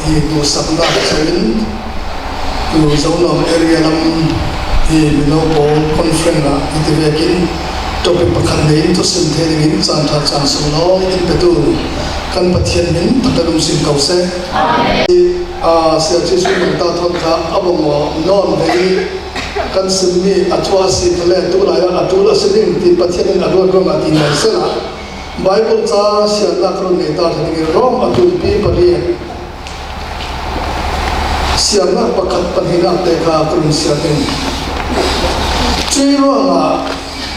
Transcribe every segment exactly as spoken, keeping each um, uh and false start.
Hi duhsakna chauin, tu Zonuam area lam hi mino pawl conference ah hiti vekin topic pakhat neiin thusim thei dingin caan ṭha caan sung lawi in petu kan Pathian min thangṭhat um sing ko seh. A, Sia Jesuh min ta thawn kha a bawngawh nawn ve i kan simmi a thu a si kha le tulai ah a ṭul a si ding ti Pathian in a ruat ruangah ti ngai sela Bible ca siatnak run nei ta ṭha dingin Rom a tulpi pariat siatnak pakhat pahnihnak te kha ka run siat ding. Cuih ruangah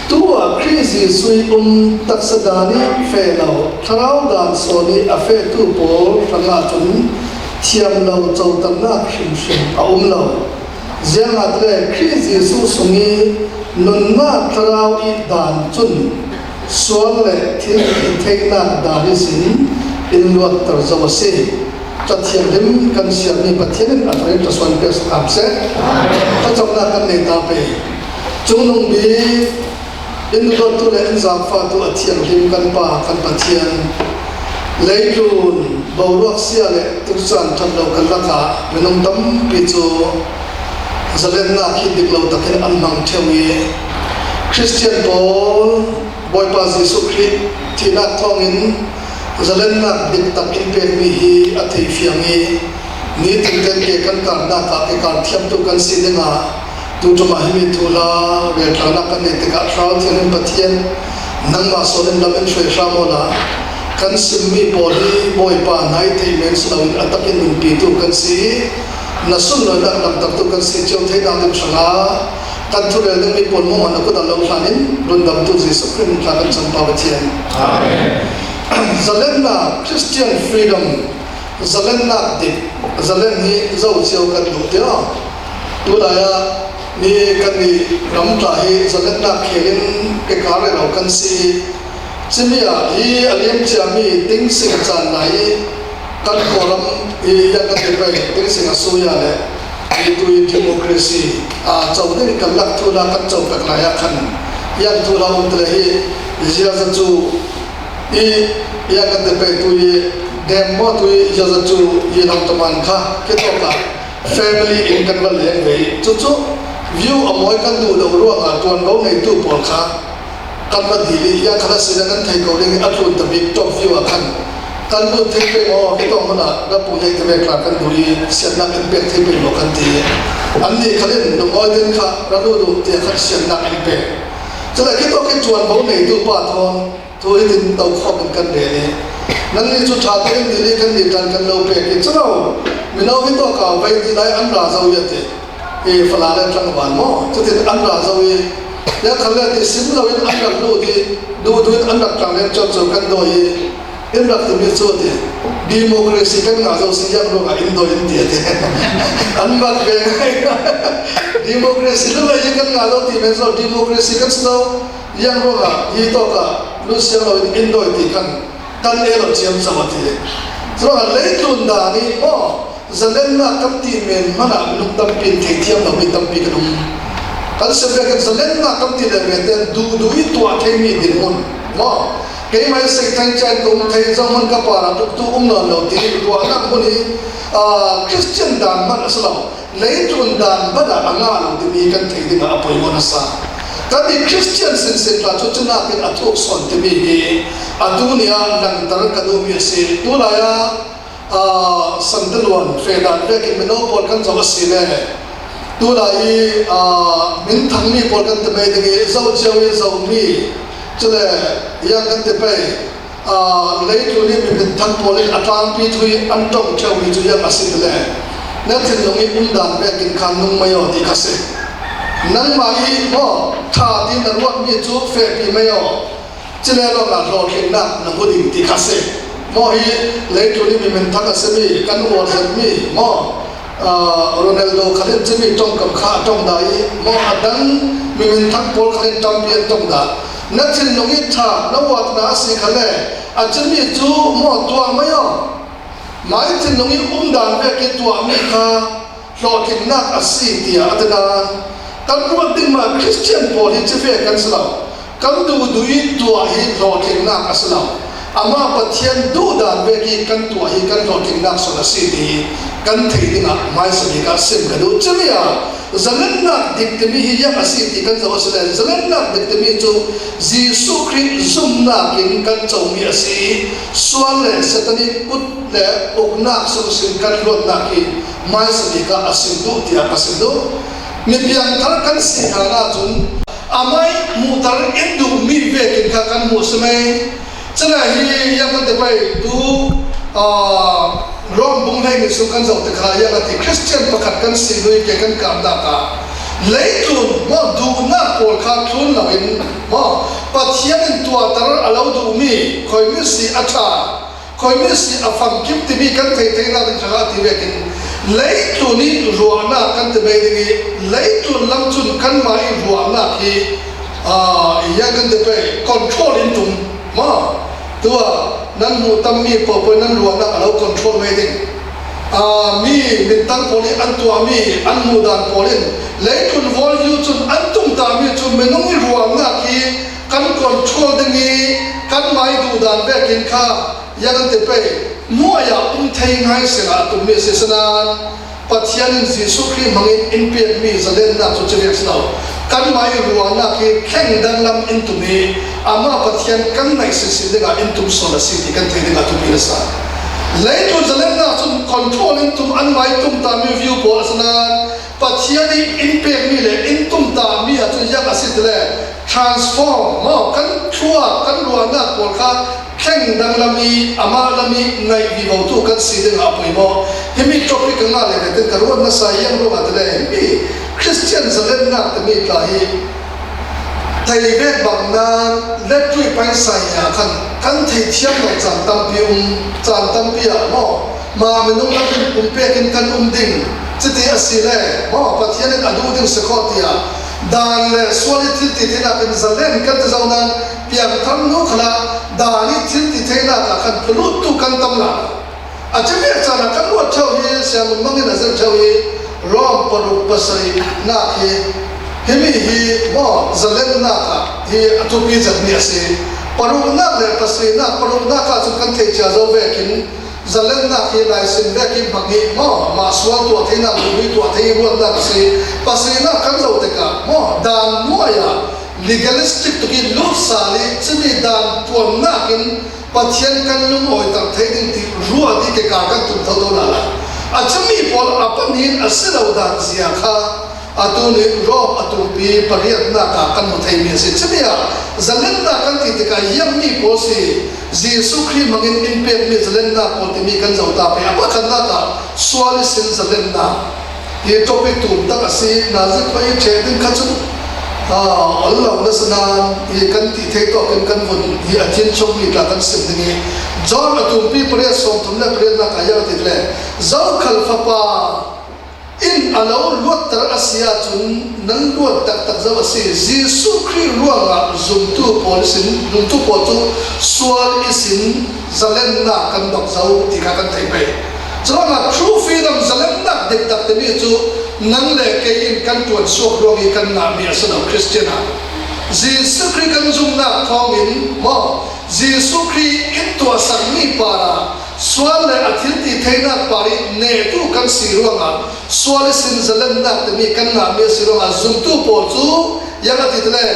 tu-ah Khrih Jesuh i um taksa dan i feh lo, thlarau dan sawn i a fehtu pawl hrangah cun thiam lo cotatnak hrimhrim a um lo. Ziangahtile Khrih Jesuh sung i nunnak thlarau i dan cun sual le thil i theihnak dan ihsin in luatter zo a si. Ca thianghlim kan siatmi Pathian in a thar in thlasuan pek sak seh. Thlacamnak kan nei ta pei. Cungnung bik in luattu le in zaangfahtu a thianghlim kan Pa kan Pathian, leitlun boruak sia le tucaan ṭhat lo kan lakah minung tampi cu zalennak hi dik lo takin an hmang ṭheu i Khristian pawl Bawipa Jesuh Khrih thihnak thawngin zalennak diktak in pekmi hi a thei fiang i nitin tein ke kan karnak ah ke kar thiamtu kan si dingah tuṭum ah himi thuhla relṭhanak kan neih tikah Thlarau Thianghlim Pathian nangmah sawn in lam in hruai hram awla kan simmi pawl hi Bawipa hna i theih men si loin a takin nunpitu kan si i na sunlawinak langhtertu kan si cio theinak ding hrangah kan thurel dingmi pawl mawngmawng na kut ah lo hlan in rundamtu Jesuh Khrih min thla kan cam Pa Pathian. Amen. Zalennak, Christian freedom, zalennak dik, zalen hi zo cio kan duh tia. Tulai ah ni kan nih ram tla hi zalennak khel in kekar rero kan si i cumi ah hi a liam ciami tingsing caan lai i kan Kawlram i yan kan ti pei tingsing a suya le hi tu i democracy a co ding kan lak thuhla kan co pek lai ah khan yan thuhla um tele hi ziaza cu i yan kan ti pei tu i dem maw tu i ziaza cu i lam taman kha kitawk ah family in kan va leng ve i cucu view a mawi kan duh lo ruangah ṭuanvo neitu pawl kha kan va dil i, ya khala sila kan thei ko ding i a tlunta bik top view ah khan kan lut thei pei maw, hi tawng hmun ah rapu hei ti vek tla kan duh i siatnak in pek thei pei maw kan ti i annih khal in lungawi ten kha ra lut uh tiah khan siatnak in pek. Cule hi tawk i ṭuanvo neitu pa thawn thu hitin to khawm in kan rel i nannih cu ṭha tein dil i kan nih ṭan kan lo pek i culo mino hi tawk ah vei dil lai an ra zo i a ti. I fala le tlangval maw? Cutin an ra zo i, ya khan le ti sim loin an rak lut i, duhduh in an rak tlang leng cuan cu kan dawi i, in rak timi cu a ti. Democracy kan ngah zo si, ziang ruangah in dawi in ti a ti. An mak ve ngai. Democracy lu lei kan ngah zo ti men zo, democracy kan si zo, ziang ruangah hi tawkah lut siang loin in dawi ti khan kan el lo ciamco a ti. Curuangah leitlun dan i maw? Zalennak kan ti men hmanh ah minung tampi in theithiam lomi tampi kan um. Kan si vekin zalennak kan ti le men tein duhduh i tuah theimi dinhmun maw? Keimah i Satan ca in ka um thei, zohhmun ka parah tuktu um nawn lo ti tuahnak hmun hi, aa, Christian dan hmanh a si lo, leitlun dan hmanh ah a ngah lo timi kan thei dingah a poimaw nasa. Kan i Christian sinsin tla cu cunak in a thuk sawn timi hi atu ni ah langhter ka duhmi a si. Tulai ah aa, Santaluan fehdan vekin mino pawl kan zoh a si le tulai i, aa, minthangmi pawl kan ti mai ding i, zoh cio i zohmi, cule ziang kan ti pei, aa, leitlun i mi minthang pawl in a tlangpi thu i an ṭong ṭheumi cu ziang a si ti le na thinlung i umdan vekin khan nung mai aw ti kha si. Nangmah i maw ṭha ti na ruatmi cu fehpi mai aw. Cule lawng ah hlawhtlinnak na hmu ding ti kha si. Maw hi leitlun i mi minthang a simi kan uar zetmi maw, aa, Ronaldo khal in cumi ṭongkam kha a ṭong dah i maw a dang mi minthang pawl khal in ṭampi an ṭong dah. Na thinlung i ṭha na uarna a si kha le a cumi cu maw tuah mai aw. Mah i thinlung i umdan vek i tuahmi kha hlawhtlinnak a si tiah a ti nain kan ruat ding mah Christian pawl hi civek kan si lo. Kan duhduh i tuah hi hlawhtlinnak a si lo. Amah Pathian duhdan vek hi kan tuah hi kan hlawhtlinnak sual a si ti hi kan thei dingah hmaisa bik ah sim ka duh. Cumi ah zalennak dik timi hi ziang a si ti kan zoh a si le, zalennak dik timi cu Jesuh Khrih zumnak in kan comi a si. Sual le Satan ih kut le uknak sung sin kan luatnak hi hmaisa bik ah a sim duh tiah ka sim duh. Mi piangthar kan si hlan ahcun amah ih hmuhter in duhmi vekin kha kan hmuh si mei. Cule hi ziang kan ti pei tu, aa, Rom bung hleihnih sung kan zoh tikah ziang a ti, Khristian pakhat kan si duh i ke kan kamnak ah leitlun maw duhnak pawl kha thlun loin maw Pathian in tuahter a lo duhmi khuimi si a ṭha, khuimi si a famkim timi kan theih theinak ding ṭha a ti vekin leitlun ih ruahnak kan ti mei ding i leitlun lam cun kanmah ih ruahnak hi, aa, ziang kan ti pei control in tum maw? Tuah nan hmuh tammi paohpaoh nan ruahnak a lo control mei ding. Aa, mi mintang pawl ih an tuahmi an hmuhdan pawl in leitlun worldview cun an tumtahmi cu minung ih ruahnak hi kan control ding i kanmah ih duhdan vekin kha ziang kan ti pei hnuai ah um thei ngai sila a tummi a si. Sinain Pathian in Jesuh Khrih hmangin in pekmi zalennak cu cuvek si lo. Kanmah ih ruahnak hi thleng danglam in tum i amah Pathian kan ngaih sinsin dingah in tum sual a si ti kan thei dingah thupi na sa. Leitlun zalennak cun control in tum, anmah ih tumtahmi view pawl a si nain Pathian ih in pekmi le in tumtahmi ah cun ziang a si ti le transform maw kan thluak kan ruahnak pawl kha thleng danglam i amah lam i ngaih vivo tu kan si dingah a poimawh. Himi topic ka ngah le vetin ka ruat nasa ziang ruangah ti le himi Khristian zalennak timi tla hi theih vek bang nan lettuih paisai ah khan kan theithiam lo caan tampi um, caan tampi ah maw mah minung lam in pumpek in kan um ding citi a si le maw Pathian in a duh ding si khawh tiah dan le sual i thil ti theinak in zalen kan ti zo nan piangthar nu khalah dan i thil ti theinak ah khan thuluttu kan tam lai. A cuvek caan ah kan ruat ṭheu hi Siamun Mang in a zirh ṭheu hi Rom paruk pasarihnak hi himi hi maw zalennak ah hi a thupi zetmi a si. Paruknak le pasarihnak, paruknak ah cun kan theih cia zo vekin zalennak hi laisin vekin hmang hi maw mah sual tuah theinak, duhmi tuah thei ruatnak a si. Pasarihnak kan zoh tikah maw dan nuai ah legalistic tuk i lut sal i cumi dan ṭuannak in Pathian kan lungawiter thei ding ti ruat i kekar kan tum thotho lala. A cumi pawl a pan hin a si lo dan zia kha atu nih Rom a tumpi pariatnak ah kan hmu theimi a si. Cumi ah zalennak kan ti tikah ziangmi pawl si, Jesuh Khrih hmangin in pekmi zalennak pawl timi kan zoh ta pei. A pakhatnak ah sual ihsin zalennak hi topic tum tak a si. Nazi khuai ṭheh ding kha cu, aa, ol lo nasa nan hi kan ti thei tawk in kan vun hi a thin chokmi tla kan sim ding i John a tumpi pariat sawmthum le pariatnak ah ziang a ti le, zokhal fapa in a lo luatter a si ahcun nan luat taktak zo a si. Jesuh Khrih ruangah zumtu pawl ihsin, zumtu pawl cu sual ihsin zalennak kan dok zo ti kha kan thei pei. Curuangah true freedom, zalennak diktak timi cu nang le kei in kan ṭuan suak ruang i kan ngahmi a si lo. Khristian ah Jesuh Khrih kan zumnak thawngin maw Jesuh Khrih in tuahsakmi parah sual le a thil ti theinak par i nehtu kan si ruangah sual ihsin zalennak timi kan ngahmi a si ruangah zumtu pawl cu ziang a ti ti le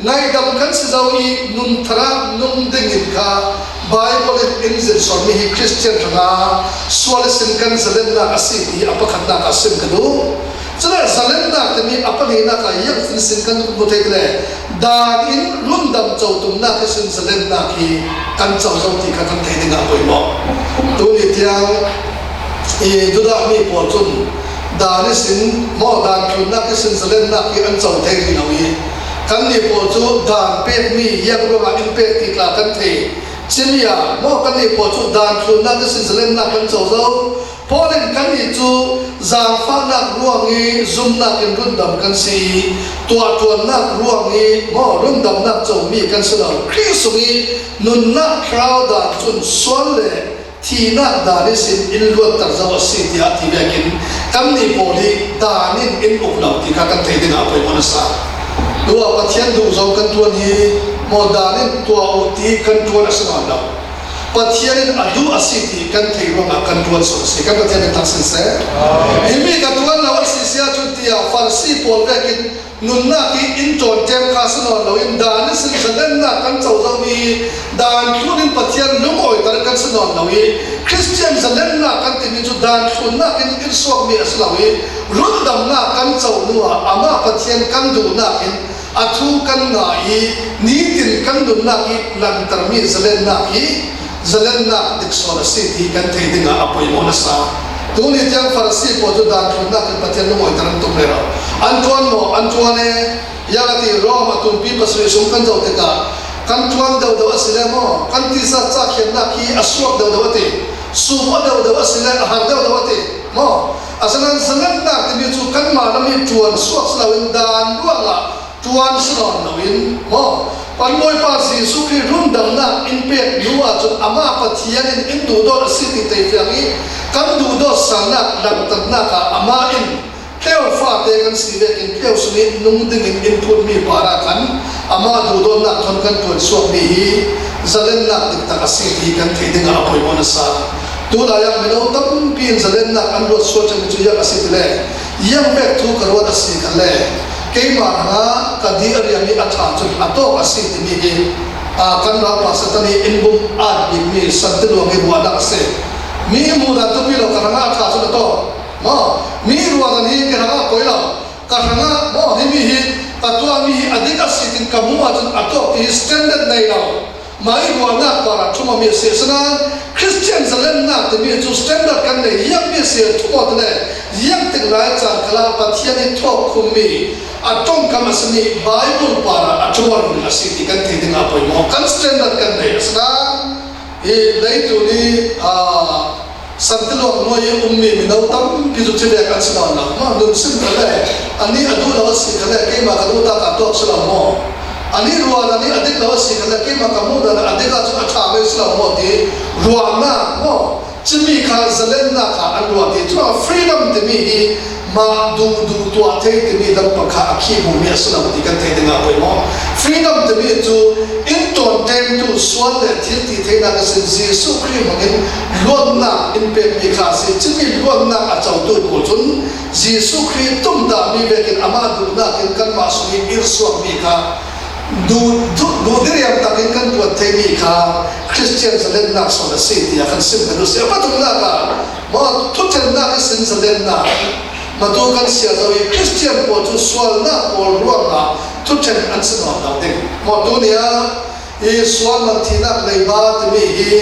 ngaihdam kan si zo i nun thar ah nung dingin kha Baibal in in zirhsualmi hi Khristian hrangah sual ihsin kan zalennak a si ti a pakhatnak ah sim ka duh. Cule zalennak timi a pahnihnak ah ziang finsin kan hmu thei ti le dan in rundam co tumnak ihsin zalennak hi kan co zo ti kha kan thei dingah a poimawh. Tuni tiang i Judah mi pawl cun dan ihsin maw dan tlunnak ihsin zalennak hi an co thei rih lo i kannih pawl cu dan pekmi ziang ruangah in pek ti tla kan thei. Cumi ah maw kannih pawl cu dan tlunnak ihsin zalennak kan co zo. Paul in kannih cu zaangfahnak ruang i zumnak in rundam kan si i tuahṭuannak ruang i maw rundamnak comi kan si lo. Khrih sung i nunnak thlarau dan cun sual le thihnak dan ihsin in luatter zo a si tiah ti vekin kannih pawl hi dan in in uk lo ti kha kan thei dingah a poimawh nasa. Tuah Pathian duh zo kan ṭuan hi maw dan in tuah uh ti kan ṭuan a si nawn lo. Pathian in a duh a si ti kan theih ruangah kan ṭuan suak a si. Kan Pathian min thang sin seh. Himi ka ṭuan lo a si si ahcun tiah Farasi pawl vekin nunnak hi in ṭawn ṭem kha si nawn loin, dan ihsin zalennak kan co zomi hi dan thlun in Pathian lungawiter kan si nawn lo i, Khristian zalennak kan timi cu dan thlunnak in in suakmi a si lo i, rundamnak kan co hnuah amah Pathian kan duhnak in a thu kan ngah i, nitin kan nunnak i langhtermi zalennak hi zalennak dik sawn a si ti kan thei dingah a poimawh nasa. Tuni tiang Farasi pawl cu dan thlunnak in Pathian lungawiter an tum rero. An ṭuan maw? An ṭuan e. Ziang a ti, Rom a tumpi pasarih sung kan zoh tikah kan ṭuan deuhdeuh a si le maw, kan tisa cahkhiatnak hi a suak deuhdeuh a ti, sum a deuhdeuh a si le a har deuhdeuh a ti maw? Asinain zalennak timi cu kanmah lam i ṭuan suak si loin dan ruangah ṭuan si nawn loin maw? Kan Bawipa Jesuh Khrih rundamnak in pek hnu ahcun amah Pathian in in duhdawt a si ti teifiang i kan duhdawt salnak langhternak ah amah in tleu fate kan si vekin tleu sung i nung dingin in phutmi parah khan amah duhdawtnak thawn kan ṭuan suakmi hi zalennak diktak a si ti kan thei dingah a poimawh nasa. Tulai ah mino tampi in zalennak an luat sual cemmi cu ziang a si ti le, ziang pek thu ka ruat a si kha le, keimah hrangah ka dih a riam i a ṭha cun a tawk a si timi hi, aa, kan ralpa Satan i in bum at bikmi Santiluang i ruahnak a si. Mi hmuh dan tuk ti lo, ka hrangah a ṭha cun a tawk. Maw, mi ruahdan hi ka hrangah a poi lo. Ka hrangah maw, himi hi ka tuahmi hi a dik a si tin ka hmuh ahcun a tawk ti hi standard nei lo. Mah i ruahnak parah ṭhumawmi a si. Asinain Khristian zalennak timi cu standard kan nei, ziangmi a si, ṭhumawte le ziangtik lai caan khalah Pathian i thawk khummi a ṭongkam a simi Baibal parah a ṭhumawmi a si ti kan thei dingah a poimawh. Kan standard kan nei. Asinain hi leitu nih, aa, Santiluang nuai i ummi mino tampi cu civek an si nawn lo. Maw, nun sim kha le, anih a duh lo a si kha le, keimah ka duh tak a tawk si lo maw? Anih ruahdan hi a dik lo a si kha le, keimah ka hmuh dan a dik ahcun a ṭha ve si lo maw ti ruahnak maw? Cumi kha zalennak kha an ruah ti. Cun freedom timi hi mah duhduh tuah thei timi lam pakhat a khi hmuhmi a si lo ti kan thei dingah a poimawh. Freedom timi cu in ṭawn ṭemtu sual le thil ti theinak ihsin Jesuh Khrih hmangin luatnak in pekmi kha a si. Cumi luatnak a cotu pawl cun Jesuh Khrih tumtahmi vekin amah duhnak in kanmah sung i ir suakmi kha duh, duh, duh diriam takin kan tuat theimi kha Khristian zalennak sawn a si tiah kan sim kan duh si. A pathumnak ah maw, thuṭhennak ihsin zalennak matu kan siar zo i, Khristian pawl cu sualnak pawl ruangah thuṭhen an si nawn lo ding. Maw, tuni ah i sual man thihnak leiba timi hi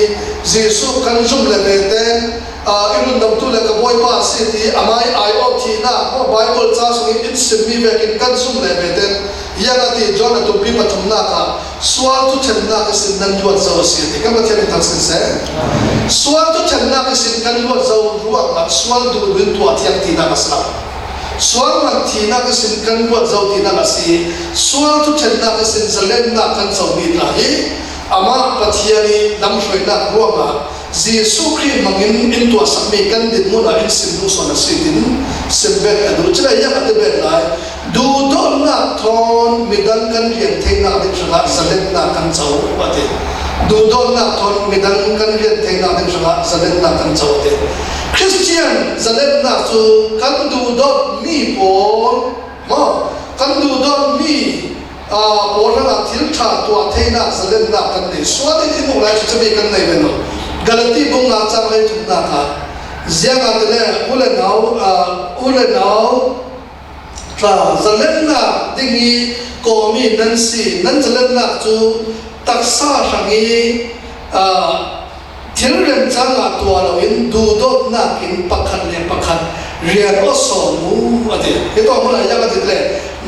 Jesuh kan zum le ve ten, aa, i rundamtu le ka Bawipa a si ti amah i aiawh thihnak, maw, Baibal ca sungin in simmi vekin kan zum le ve ten, ziang a ti, John a tumpi pathumnak ah sual thuṭhennak ihsin nan luat zo a si ti kan Pathian min thang sin seh. Sual thuṭhennak ihsin kan luat zo ruangah sual duhduh in tuah thiang tinak a si lo. Sual man thihnak ihsin kan luat zo tinak a si. Sual thuṭhennak ihsin zalennak kan comi tla hi amah Pathian i lamhruainak ruangah Jesuh Khrih hmangin in tuahsakmi kan dinhmun ah in sim duh sawn a si tin sim bet ka duh. Cule ziang a ti bet lai? Duhdawtnak thawn midang kan rian theinak ding hrangah zalennak kan co a ti. Duhdawtnak thawn midang kan rian theinak ding hrangah zalennak kan co a ti. Khristian zalennak cu kan duhdawtmi pawl maw, kan duhdawtmi, aa, pawl hrangah thil ṭha tuah theinak zalennak kan nei. Sual in i hmuh lai cu cumi kan nei ve lo. Galati bung nga cang hleithumnak ah ziangahtile u le nau, aa, u le nau tla zalennak ding i kawmi nan si. Nan zalennak cu taksa hrang i, aa, thil remcang ah tuah loin duhdawtnak in pakhat le pakhat rian aw sawm u, a ti. Hi tawng hmun ah ziang a ti le,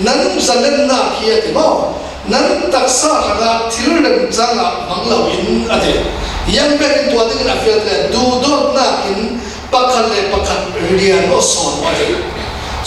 nan zalennak hi a ti maw? Nan taksa hrangah thil remcang ah hmang loin a ti. Ziang bekin tuah dingin a fial le duhdawtnak in pakhat le pakhat rian aw sawm u a ti.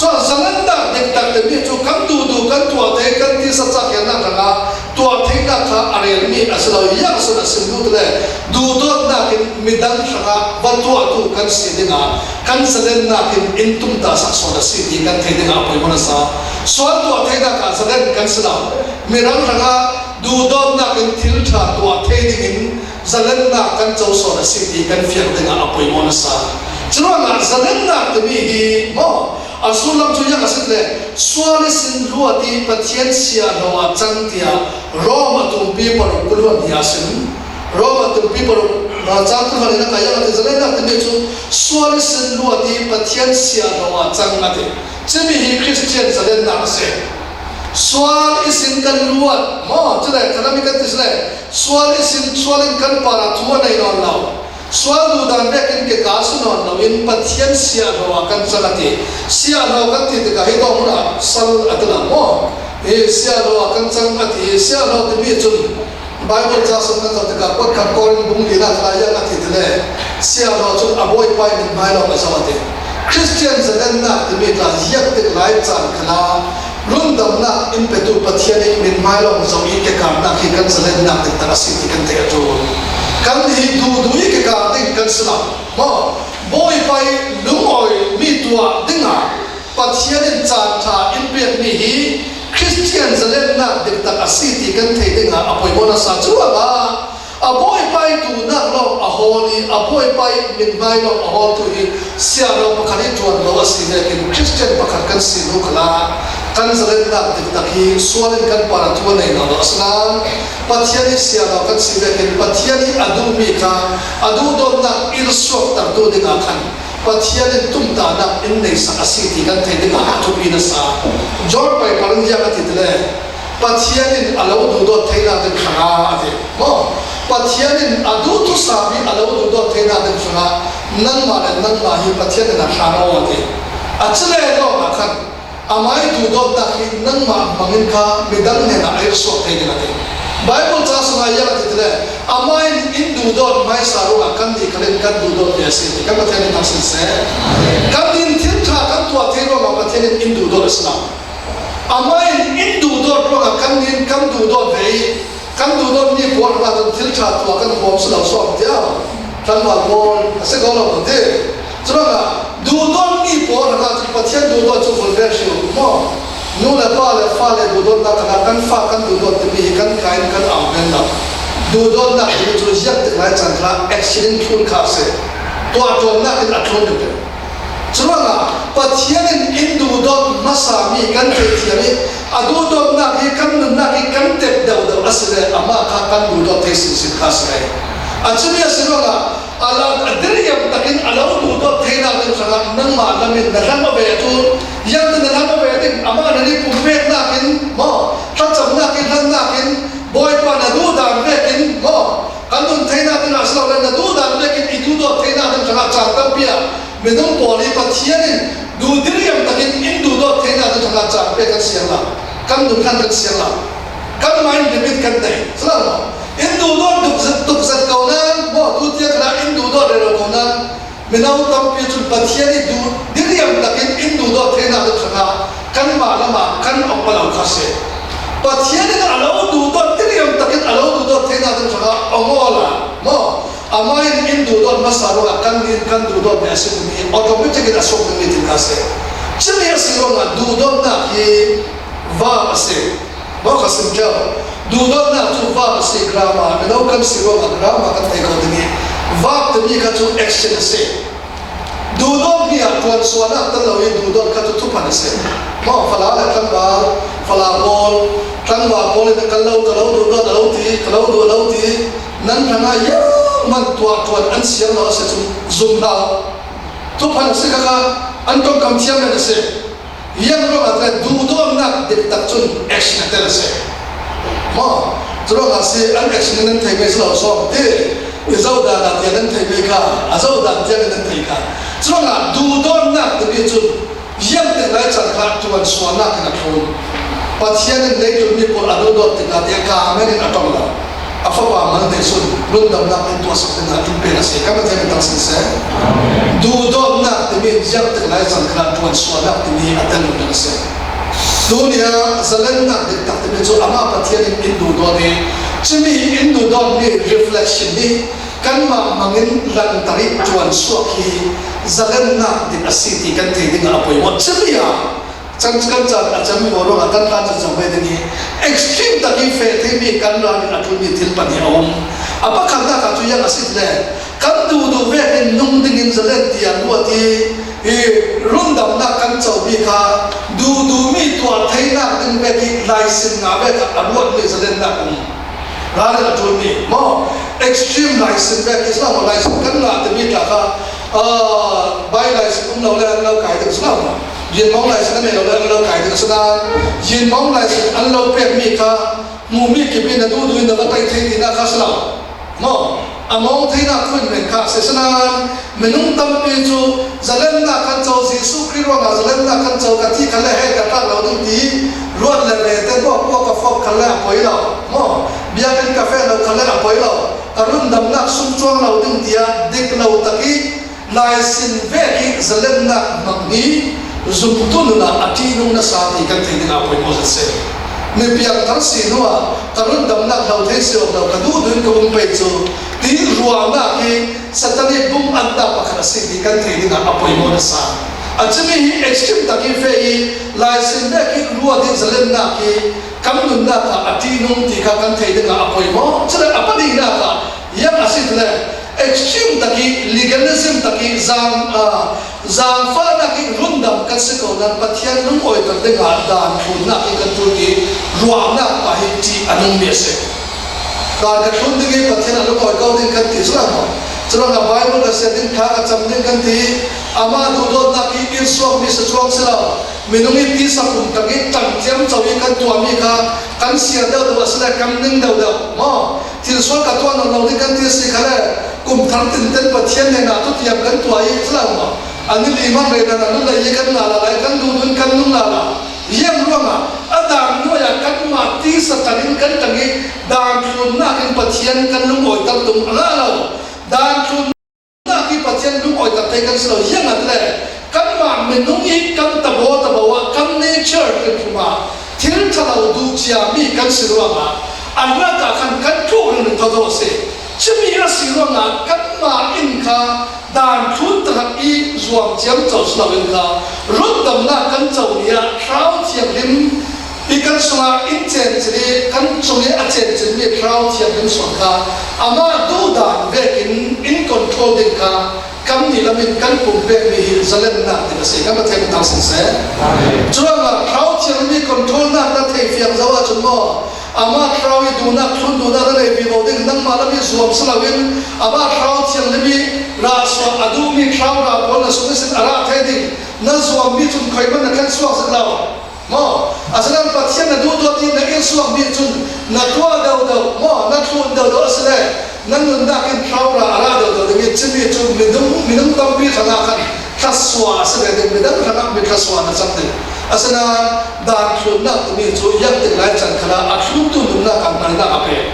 Cun zalennak diktak timi cu kan duhduh kan tuah thei, kan tisa cahkhiatnak hrangah tuah theinak kha a relmi a si lo. Ziang sun a sim duh le duhdawtnak in midang hrangah va tuahtu kan si dingah kan zalennak in in tumtahsak sawn a si ti kan thei dingah a poimawh nasa. Sual tuah theinak ah zalen kan si lo. Mirang hrangah duhdawtnak in thil ṭha tuah thei dingin zalennak kan cosawn a si ti kan fiang dingah a poimawh nasa. Curuangah zalennak timi hi maw, a sullam cu ziang a si le, sual ihsin luat i Pathian siahhlawh ah cang tiah Rom a tumpi paruk kul hluan hi a si. Rom a tumpi paruk, ah, cang kul hluan hi nak a ziang a ti, zalennak timi cu sual ihsin luat i Pathian siahhlawh ah cang a ti. Cumi hi Khristian zalennak a si. Sual ihsin kan luat maw, cule khalam i kan ti si le, sual ihsin, sual in kan parah thu a nei nawn lo. Sual duhdan vekin keka si nawn loin Pathian siahhlawh ah kan cang a ti. Siahhlawh kan ti tikah hi dawhmun ah sal a ti lo maw? Hi siahhlawh ah kan cang a ti. Siahhlawh timi cun Baibal ca sung kan zoh tikah kuat khat Korin bung linak kha ziang a ti ti le, siahhlawh cun a bawipa i mithmai lawng a zoh a ti. Khristian zalennak timi tla ziak tik lai caan khalah rundamnak in petu Pathian i mithmai lawng zoh i kekarnak hi kan zalennak diktak a si ti kan theih a ṭul. Kan hi duhduh i kekar ding kan si lo maw? Bawipa i lungawi mi tuah dingah Pathian in caan ṭha in pekmi hi Khristian zalennak diktak a si ti kan thei dingah a poimawh nasa. Curuangah a bawipa i duhnak lawng a hawl i a bawipa i mithmai lawng a hawltu hi siahhlawh pakhat i ṭuan lo a si vekin Khristian pakhat kan si hnu khalah kan zalennak diktak hi sual in kan parah thu a nei nawn lo a si nain Pathian i siahhlawh kan si vekin Pathian i a duhmi kha a duhdawtnak irsuaktertu dingah khan Pathian in tumtahnak in neisak a si ti kan thei dingah a thupi nasa. John paipar in ziang a ti ti le, Pathian in a lo duhdawt theinak ding hrangah a ti maw? Pathian in a duhthusami a lo duhdawt theinak ding hrangah nangmah le nangmah hi Pathian in a hran aw a ti. A cule lawngah khan amah i duhdawtnak hi nangmah hmangin kha midang hnenah a irsuak thei ding a ti. Baibal ca sungah ziang a ti ti le, amah in in duhdawt hmaisa ruangah kannih khal in kan duhdawt ve a si ti kan Pathian in thangsin seh. Kannih in thil ṭha kan tuah thei ruangah Pathian in in duhdawt a si lo. Amah in in duhdawt ruangah kannih in kan duhdawt ve i kan duhdawtmi pawl hrangah cun thil ṭha tuah kan huam si lo suak tiah tlangval pawl a si ko lo ti. Curuangah duhdawtmi pawl hrangah cun Pathian duhdawt cu vul ve hri uh maw? Nu le pa le fale duhdawtnak khalah kan fa kan duhdawt timi hi kan ka in kan au men lo. Duhdawtnak timi cu ziak tik lai caan khalah action in thlun kha a si. Tuah ṭuannak in a thlun deuh. Curuangah Pathian in in duhdawt hmasami kan theithiam i a duhdawtnak hi kan nunnak hi kan tep deuhdeuh a si le amah kha kan duhdawt thei sinsin kha a si lai. A cumi a si ruangah a la a diriam takin a lo duhdawt theinak ding hrangah nangmah lam in na hlang aw ve a ṭul. Ziangtin na hlang aw ve ding? Amah na ni pumpeknak in maw, thlacamnak in, hlannak in, Bawipa na duhdan vekin maw, kan nun theinak dingah a si lo le na duhdan vekin i duhdawt theinak ding hrangah caan tampi ah minung pawl hi Pathian in duh diriam takin in duhdawt theinak ding hrangah caan pek kan siang lo, kan nun hlan kan siang lo, kan mah in limit kan nei si lo maw? In duhdawt tuk zet, tuk zet ko nan maw, tu tiang khalah in duhdawt rero ko nan, mino tampi cun Pathian i duh diriam takin in duhdawt theinak ding hrangah kanmah lamah kan awng aw lo kha si. Pathian in a lo duhdawt diriam takin a lo duhdawt theinak ding hrangah awng aw la maw? Amah in in duhdawt hmasa ruangah kannih in kan duhdawt ve a si timi automatic in a suak dingmi thil kha si. Cumi a si ruangah duhdawtnak hi verb a si. Maw kha sim ṭheu. Duhdawtnak cu verb a si, grammar. Mino kan si ruangah grammar kan thei ko ding i verb timi kha cu action a si. Duhdawtmi ah ṭuansuahnak tel lo i duhdawt kha cu thuphan a si. Maw Fala le tlangval, Fala pawl, tlangval pawl in ka lo, ka lo duhdawt a lo ti, ka lo duh a lo ti. Nan hrangah zianghman tuah ṭuan an siang lo a si cun zum hlah. Thuphan a si kha kha an ṭongkam thiam men a si. Ziang ruangah ti le duhdawtnak diktak cun action a tel a si. Maw, curuangah a si, an action in nan thei ve si lo sawm ti, i zohdan ah tiang nan thei ve kha, a zohdan tiang in nan thei kha. Curuangah duhdawtnak timi cun ziang tik lai caan kha ṭuansuahnak in a thlun. Pathian in leitlun mi pawl a duhdawt tikah tiang ka men in a ṭong lo. A Fapa mal neih sun rundamnak in tuahsak dingah in pek a si. Kan Pathian in thangsin seh. Duhdawtnak timi ziang tik lai caan khalah ṭuansuahnak timi a tel ding a si. Tuni ah zalennak diktak timi cu amah Pathian in in duhdawt i cumi in duhdawtmi reflection hi kanmah hmangin langhter i ṭuansuak hi zalennak dik a si ti kan thei dingah a poimawh. Cumi ah Chan kan caan a cami ko ruangah kan hlan cun cang ve ding i extreme tak i feh theimi kan ral in a ṭulmi thil pahnih a um. A pakhatnak ah cu ziang a si ti le, kan duhduh vekin nung dingin zalen tiang ruat i, i rundamnak kan co mi kha duhduh mi tuah theinak ding vek i laisin nga vek ah a ruatmi zalennak um. Ralin a ṭulmi maw, extreme laisin vek i si lo maw, laisin kan ngah timi tla kha, ah, bai laisin um lo le an lo kai ding si lo maw, yinmawng laisin an nei lo le an lo kai ding si lo, yinmawng laisin an lo pekmi kha hmuhmi kip in na duhduh in na va tei thei tinak kha si lo maw? A mawng theinak khun men kha a si. Sinain minung tampi cu zalennak kan co, Jesuh Khrih ruangah zalennak kan co, ka thih khalle he ka tlak lo ding ti ruat le ve te, buak buak ka fawk khalle a poi lo maw? Biakinn ka feh lo khalle a poi lo, ka rundamnak sung cuang lo ding tiah dik lo tak i laisin vek i zalennak hmang hi zumtu nun ah a ṭihnung nasa ti kan thei dingah a poimaw zet si. Mi piangthar si hnuah ka rundamnak hlo thei si awk lo, ka duhduh in ka um pei cu ti ruahnak hi Satan i bum annak pakhat a si ti kan thei dingah a poimaw nasa. A cimi hi extreme tak i feh i laisin vek i ruat i zalennak hi kan nunnak ah a ṭihnung ti kha kan thei dingah a poimaw. Cule a pahnihnak ah ziang a si ti le, extreme tak i, legalism tak i, zang, ah, zangfahnak i rundam kan si ko nan Pathian lungawiter dingah dan thlunnak i kan ṭul ti ruahnak pah hi ṭih a nungmi a si. Dan ka thlun ding i Pathian a lungawi ko ding kan ti cu lai maw? Curuangah Bible ka siat ding, thla ka cam ding kan ti i, amah duhdawtnak i irsuakmi si cuang si lo. Minung i tisa pum tak i ṭang ciamco i kan tuahmi kha kan siar deuhdeuh a si le kan ning deuhdeuh maw? Thilsual ka tuah nawn lo ding kan ti si kha le, kum thar tinten Pathian hnenah thutiam kan tuah i si lo maw? A ni li man rei nan a nun lei i kan ngah lala i kan duhdun kan nung lala. Ziang ruangah a dan nuai ah kanmah tisa ṭang in kan ṭang i dan thlunnak in Pathian kan lungawiter tum a ngah lo. Dan thlun nak i Pathian lungawiter thei kan si lo. Ziangahtile kanmah minung i kan tabo tabo ah kan nature hrimhrim ah thil ṭha lo duh ciami kan si ruangah a lakah khan kan ṭhuk ringring thotho a si. Cumi a si ruangah kanmah in kha dan thlun tahrak i zuam ciamco si loin kha rundamnak kan co ni ah Thlarau Thianghlim i kan sungah in cencin i kan sung i a cencin mi Thlarau Thianghlim suang kha amah duhdan vekin in control ding kha kan nih lam in kan pumpek mi hi zalennak ding a si. Kan Pathian min thang siseh. Curuangah Thlarau Thianghlim i controlnak na thei fiang zo ahcun maw, amah thlarau i duhnak, thlun duhnak na nei vivo ding, nangmah lam i zuam si loin amah Thlarau Thianghlim i rahsuah a duhmi thlarau ra pawl na sung ihsin a rah thei ding na zuammi cun khuihman na thlen suak zik lo. Maw, asinain Pathian na duhduat i na irsuakmi cun na tuah deuhdeuh maw, na thlun deuhdeuh a si le na nunnak in thlarau ra a rah deuhdeuh ding i cumi cu minung, minung tampi hrangah khan thlasuah a si ve ding, midang hrangah mi thlasuah na cam ding. Asinain dan thlunnak timi cu ziangtik lai can khalah a thluntu nunnak ah hngalnak a pek.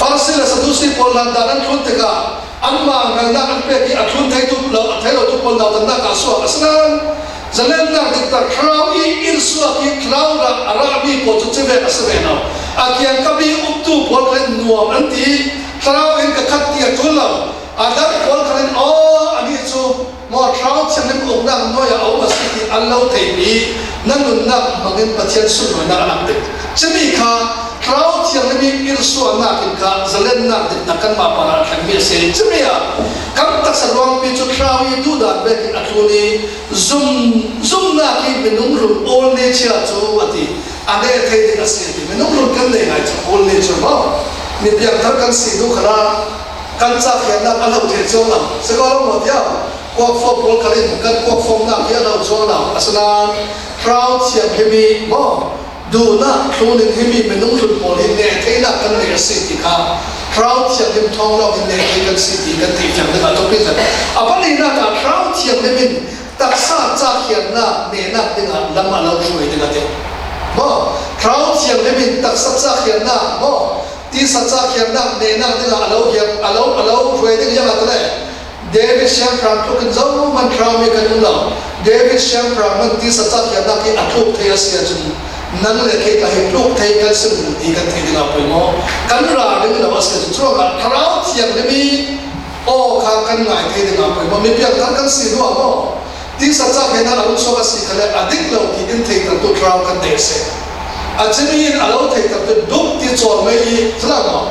Farasi le Sadusi pawl hlan dan an thlun tikah anmah hngalnak an pek i a thlun theitu lo, a thei lotu pawl nautannak ah a suak. Asinain zalennak diktak thlarau i irsuak i thlarau ra a rahmi pawl cu civek a si ve lo. A kiangkap i uktu pawl kha in nuam an ti i thlarau in ka khat ti a ṭul lo. A dang pawl kha in aw, anih cu maw Thlarau Thianghlim uknak nuai ah a um a si ti an lo theihpi i na nunnak hmangin Pathian sunlawinak a lang ding. Cumi kha Thlarau Thianghlim i irsuahnak in kha zalennak diktak kanmah parah a thlengmi a si. Cumi ah kan taksa ruangpi cu thlarau i duhdan vekin a thlun i zum, zumnak i minung run all nature cu a ti. A neh thei ding a si a ti. Minung run kan nei ngai cu all nature maw? Mi piangthar kan si hnu khalah kan cahkhiatnak a hlo ṭheh cuang lo. Si ko lo maw tiah kuak fawm pawl khal in kan kuak fawmnak hi a hlo cuang lo. Asinain Thlarau Thianghlim i maw, duhnak thlun in himi minung hlun pawl hi neh theinak kan nei a si ti kha Thlarau Thianghlim thawng lawng in neh thei kan si ti kan theih fiang dingah thawkpi zet. A pahnihnak ah Thlarau Thianghlim in taksa cahkhiatnak nehnak dingah lam a lo hruai ding a ti. Maw, Thlarau Thianghlim in taksa cahkhiatnak maw, tisa cahkhiatnak nehnak dingah a lo hiat, a lo, a lo hruai ding ziangahtile David siangpahrang tluk in zohman thlarau mi kan um lo. David siangpahrang hman tisa cahkhiatnak hi a tluk thei a si ahcun nang le kei ka hi tluk thei kan si mu ti kan theih dingah poimaw. Kan ra ding lo a si ahcun curuangah Thlarau Thianghlim i aw kha kan ngai thei dingah poimaw. Mi piangthar kan si hnuah maw? Tisa cahkhiatnak a rung suak a si khalle a dik lo ti in theihtertu thlarau kan nei a si. A cimi in a lo theihtertu duk ti cawlmei i thlarau maw?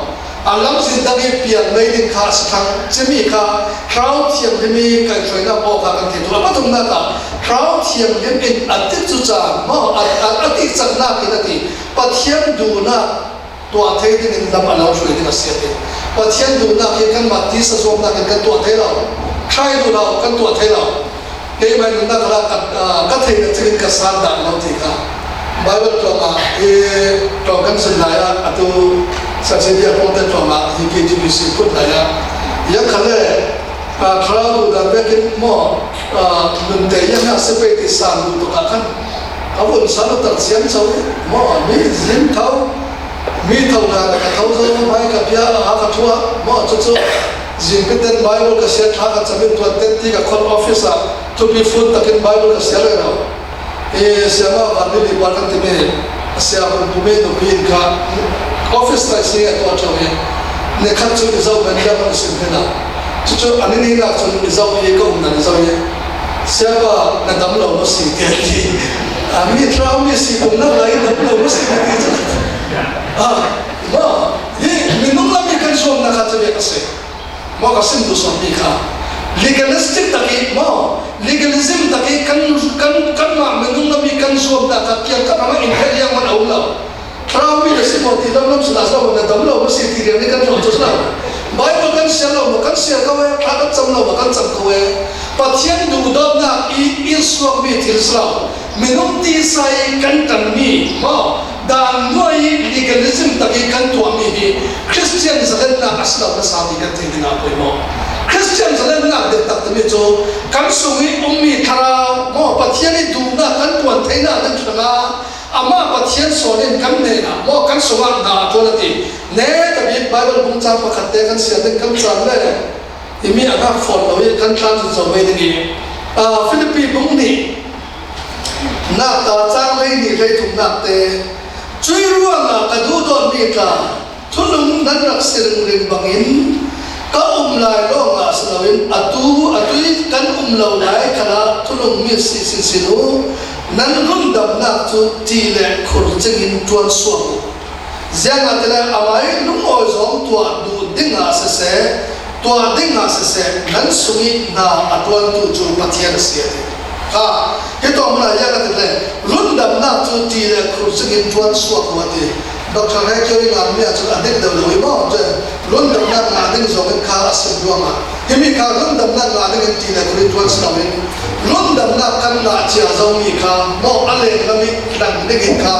A lamzin dang hi piang mai ding kha a si thang. Cimi kha Thlarau Thianghlim hi kaihhruaina pawh kha kan thei tuk. A pathumnak ah Thlarau Thianghlim in a tikcu caan maw, a, a, a tikcaknak in a ti. Pathian duhnak tuah thei dingin lam a lo hruai ding a si a ti. Pathian duhnak hi kanmah tisa zuamnak in kan tuah thei lo. Try duh lo, kan tuah thei lo. Keimah nunnak khalah ka, ah, ka theih na cingin ka san dah lo ti kha. Bible tlawng ah, eh, tlawng kan zin lai ah, atu Sachidia pawngte tlawng ah, hi K T B C put lai ah. Yang kha le, ah, Thlarau duh dan vekin maw, ah, nunte yang ah si pei ti san duh tuk ah khan. A vun san uh tak ciam co i, maw, mi zin tho, mi tho hna ka tho zo, mai ka pia, a ka thuah, maw, cucu. Zingpiten Bible ka siar, thla ka cam in tuan tet ti ka khon office ah thupi fun takin Bible ka siar rero. E, siama van mi li par kan timi, a sia hun pumi nupi in kha office tai si a tuah ṭheu hi. Ne khat cu i zoh kan tia kan sim hna. Cucu an in hinak cun i zoh i ka umnak i zoh i. Siapa na dam lo maw si tiah ti. A mi thlau mi si kum nak lai dam lo maw si ti cu. Ah, maw, hi minung lam i kan zuamnak kha cu bia ka si. Maw ka sim duh suakmi kha legalistic tak i maw, legalism tak i kan, kan, kanmah minung lam i kan zuamnak kha kiangkap hrangah in hel liang man a um lo. Thlarau mi na si maw ti lamlam si na si lo, na dam lo maw si ti rian i kan hrawh cu si lo. Bible kan siar lo maw kan siar ko e, thla kan cam lo maw kan cam ko e. Pathian duhdawtnak i in suakmi thil si lo. Minung tisa i kan ṭanmi maw, dan nuai i legalism tak i kan tuahmi hi Khristian zalennak a si lo nasa ti kan thei dingah a poimawh. Khristian zalennak deuh tak timi cu kan sung i ummi thlarau maw, Pathian i duhnak kan tuan theinak ding hrangah amah Pathian sawn in kan hnenah maw, kan sungah hna a ṭuan a ti. Neta bik Bible bung cang pakhat te kan siar ding kan caan le i mi a hngak fawn lo i kan tlan zungzal ve ding i, aa, Filipi bung nih, nak ta cang hleihnih hleithumnak te, cui ruangah ka duhdawtmi tla, thunung nan rak si ringring bangin ka um lai lawngah si loin atu, atu i kan um lo lai khalah thunung mi si sinsin uh, nan rundamnak cu ṭih le khur cingin ṭuan suak uh. Ziangahtile amah i lungawi zawng tuah duh dingah siseh, tuah dingah siseh, nan sung i hna a ṭuantu cu Pathian a si a ti. Kha, hi tawng hmanh ah ziangahtile rundamnak cu ṭih le khur cingin ṭuan suak uh a ti. Doctor Hekio i nganmi ahcun a dik deuh lo i maw, cun rundamnak ngah ding zong in kha a sim ruangah himi kha rundamnak ngah dingin ṭih le khur in ṭuan si loin rundamnak kan ngah cia zomi kha maw a lenglam i tlang dingin kha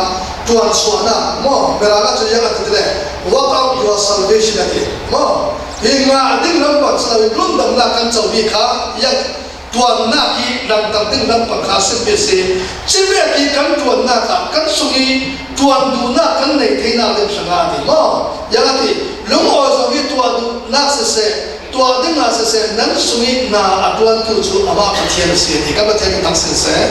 ṭuansuahnak maw, Mirang ah cun ziang a ti le, work out your salvation a ti maw. Hi ngah ding lampang si loin rundamnak kan comi kha ziang ṭuannak i langhter ding lampang kha a simmi a si. Civek i kan ṭuannak ah kan sung i ṭuan duhnak kan nei theinak ding hrangah a ti maw. Ziang a ti, lungawi zong i tuah duhnak siseh, tuah dingah siseh, nan sung i hna a ṭuantu cu amah Pathian a si a ti. Kan Pathian in thangsin seh.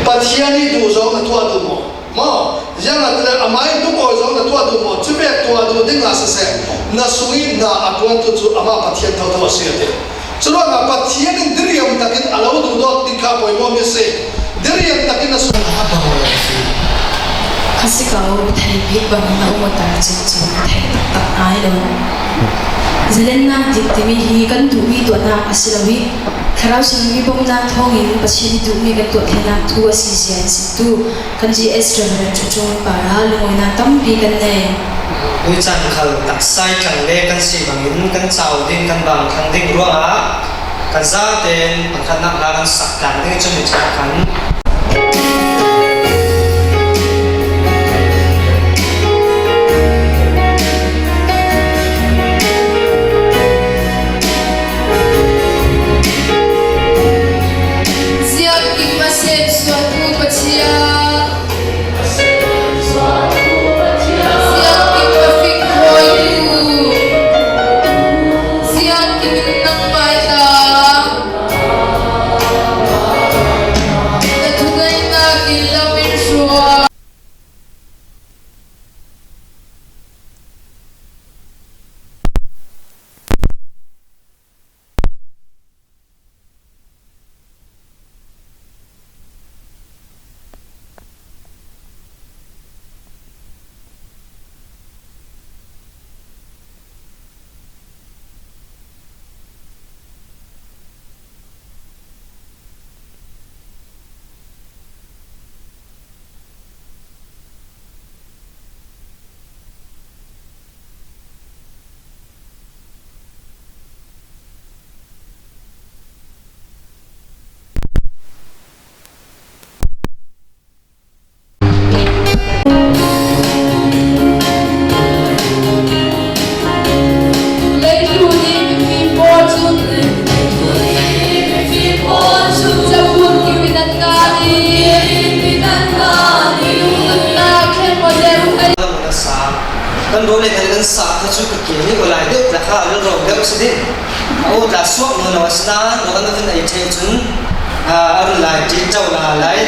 Pathian i duh zong na tuah duh maw? Maw, ziangahtile amah i lungawi zong na tuah duh maw? Cuvek tuah duh dingah siseh, na sung i hna a ṭuantu cu amah Pathian thotho a si a ti. Curuangah Pathian in diriam takin a lo duhdawt ding kha a poimawhmi a si. Diriam takin na sung. A si ko, thei bik bangin na um awk ahcun cun thei taktak ngai lo. Zalennak dik timi hi kan duhmi tuahnak a si lo i, Thlarau Thianghlim i bawmhnak thawngin Pathian i duhmi kan tuah theinak thu a si zia in si tu. Kan G S Reverend Cu Cung Para lungawinak tampi kan nei. Tuchan khal taksa i tlang le kan si bangin kan cau ding, kan bang thlang ding ruangah kan zaten pakhatnak hla kan sak tlang ding i cumi chan khan. Ziangkim a sem suaktu Pathian. Ziangkim a fik hawitu. Ziangkim in nangmah i ta. Lo le kan kan sa kha chu ka ke ni ko lai deuh la kha lo ro deuh si din. A u ta suak no lo asna lo kan kan ai che chun. A, a run lai ti chau la lai.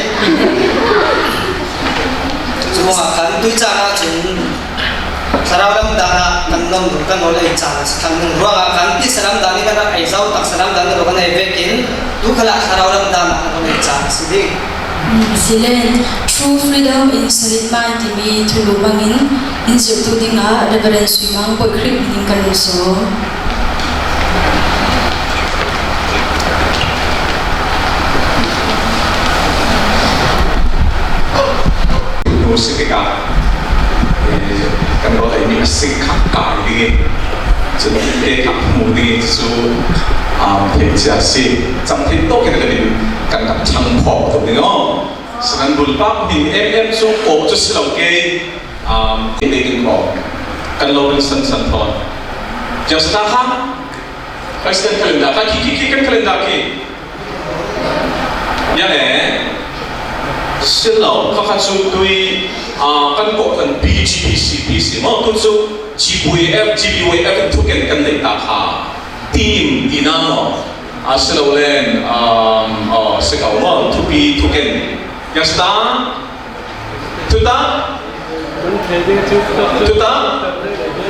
Chu ma kan tui cha na chun. Thlarau lam dan a kan nom lo kan lo le cha na sa kan nung ruang a kan ti sa lam dan ni kan ai zau tak sa lam dan lo kan ai vekin. Tu khala thlarau lam dan a kan lo le cha na si ding. Silen, True Freedom in Solid Mind timi thulu bangin in zirtu dinga Reverend Suimang Boikhrip in kan so. Musik ka, eh, kan lo ai mi asik kha ka ding. Chu te kha mu ding chu, um, thei chia si. Chang thei to ke kan in kan ka chang khop to ding o. Sanan bul pak hin em em su ko chu si lo ke, um, ti ding ko. Kan lo bil san san thon. Just ta kha. Christian calendar. Ka ki ki ki kan calendar ki. Ya ne. Si lo ka kha chu tui, ah, kan ko kan B G B C B C mo tu chu G B Y F, G B Y F tu ken kan nei ta kha. Team ti na mo. A si lo len, um, oh, si ka mo, thupi thuken. Yasta? Thuta? Thuta?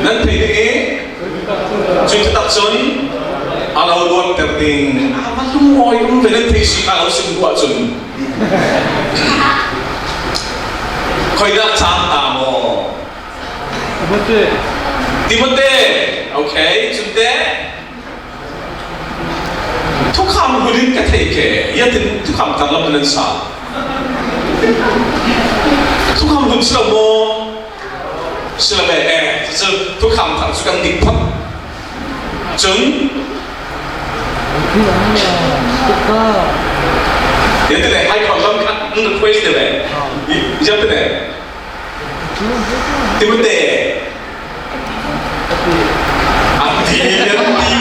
Nan thei ding i? Chui thutak chun? A lo luat ter ding. A, ma lung oi, um, ve nan thei si ka lo sim buat chun. Khoi dah chang ta mo? Timothy. Timothy. Okay, chun te. Thukham hun in ka thei ke, ya tin thukham thar lam nan sa. Thukham hun si lo mo. Si lo be, eh, chu thukham thar chu kan dik phot. Chun. Ya tin le, hai khon lam khat, mm, request le. Ya tin le. Timothy. Ati, ati.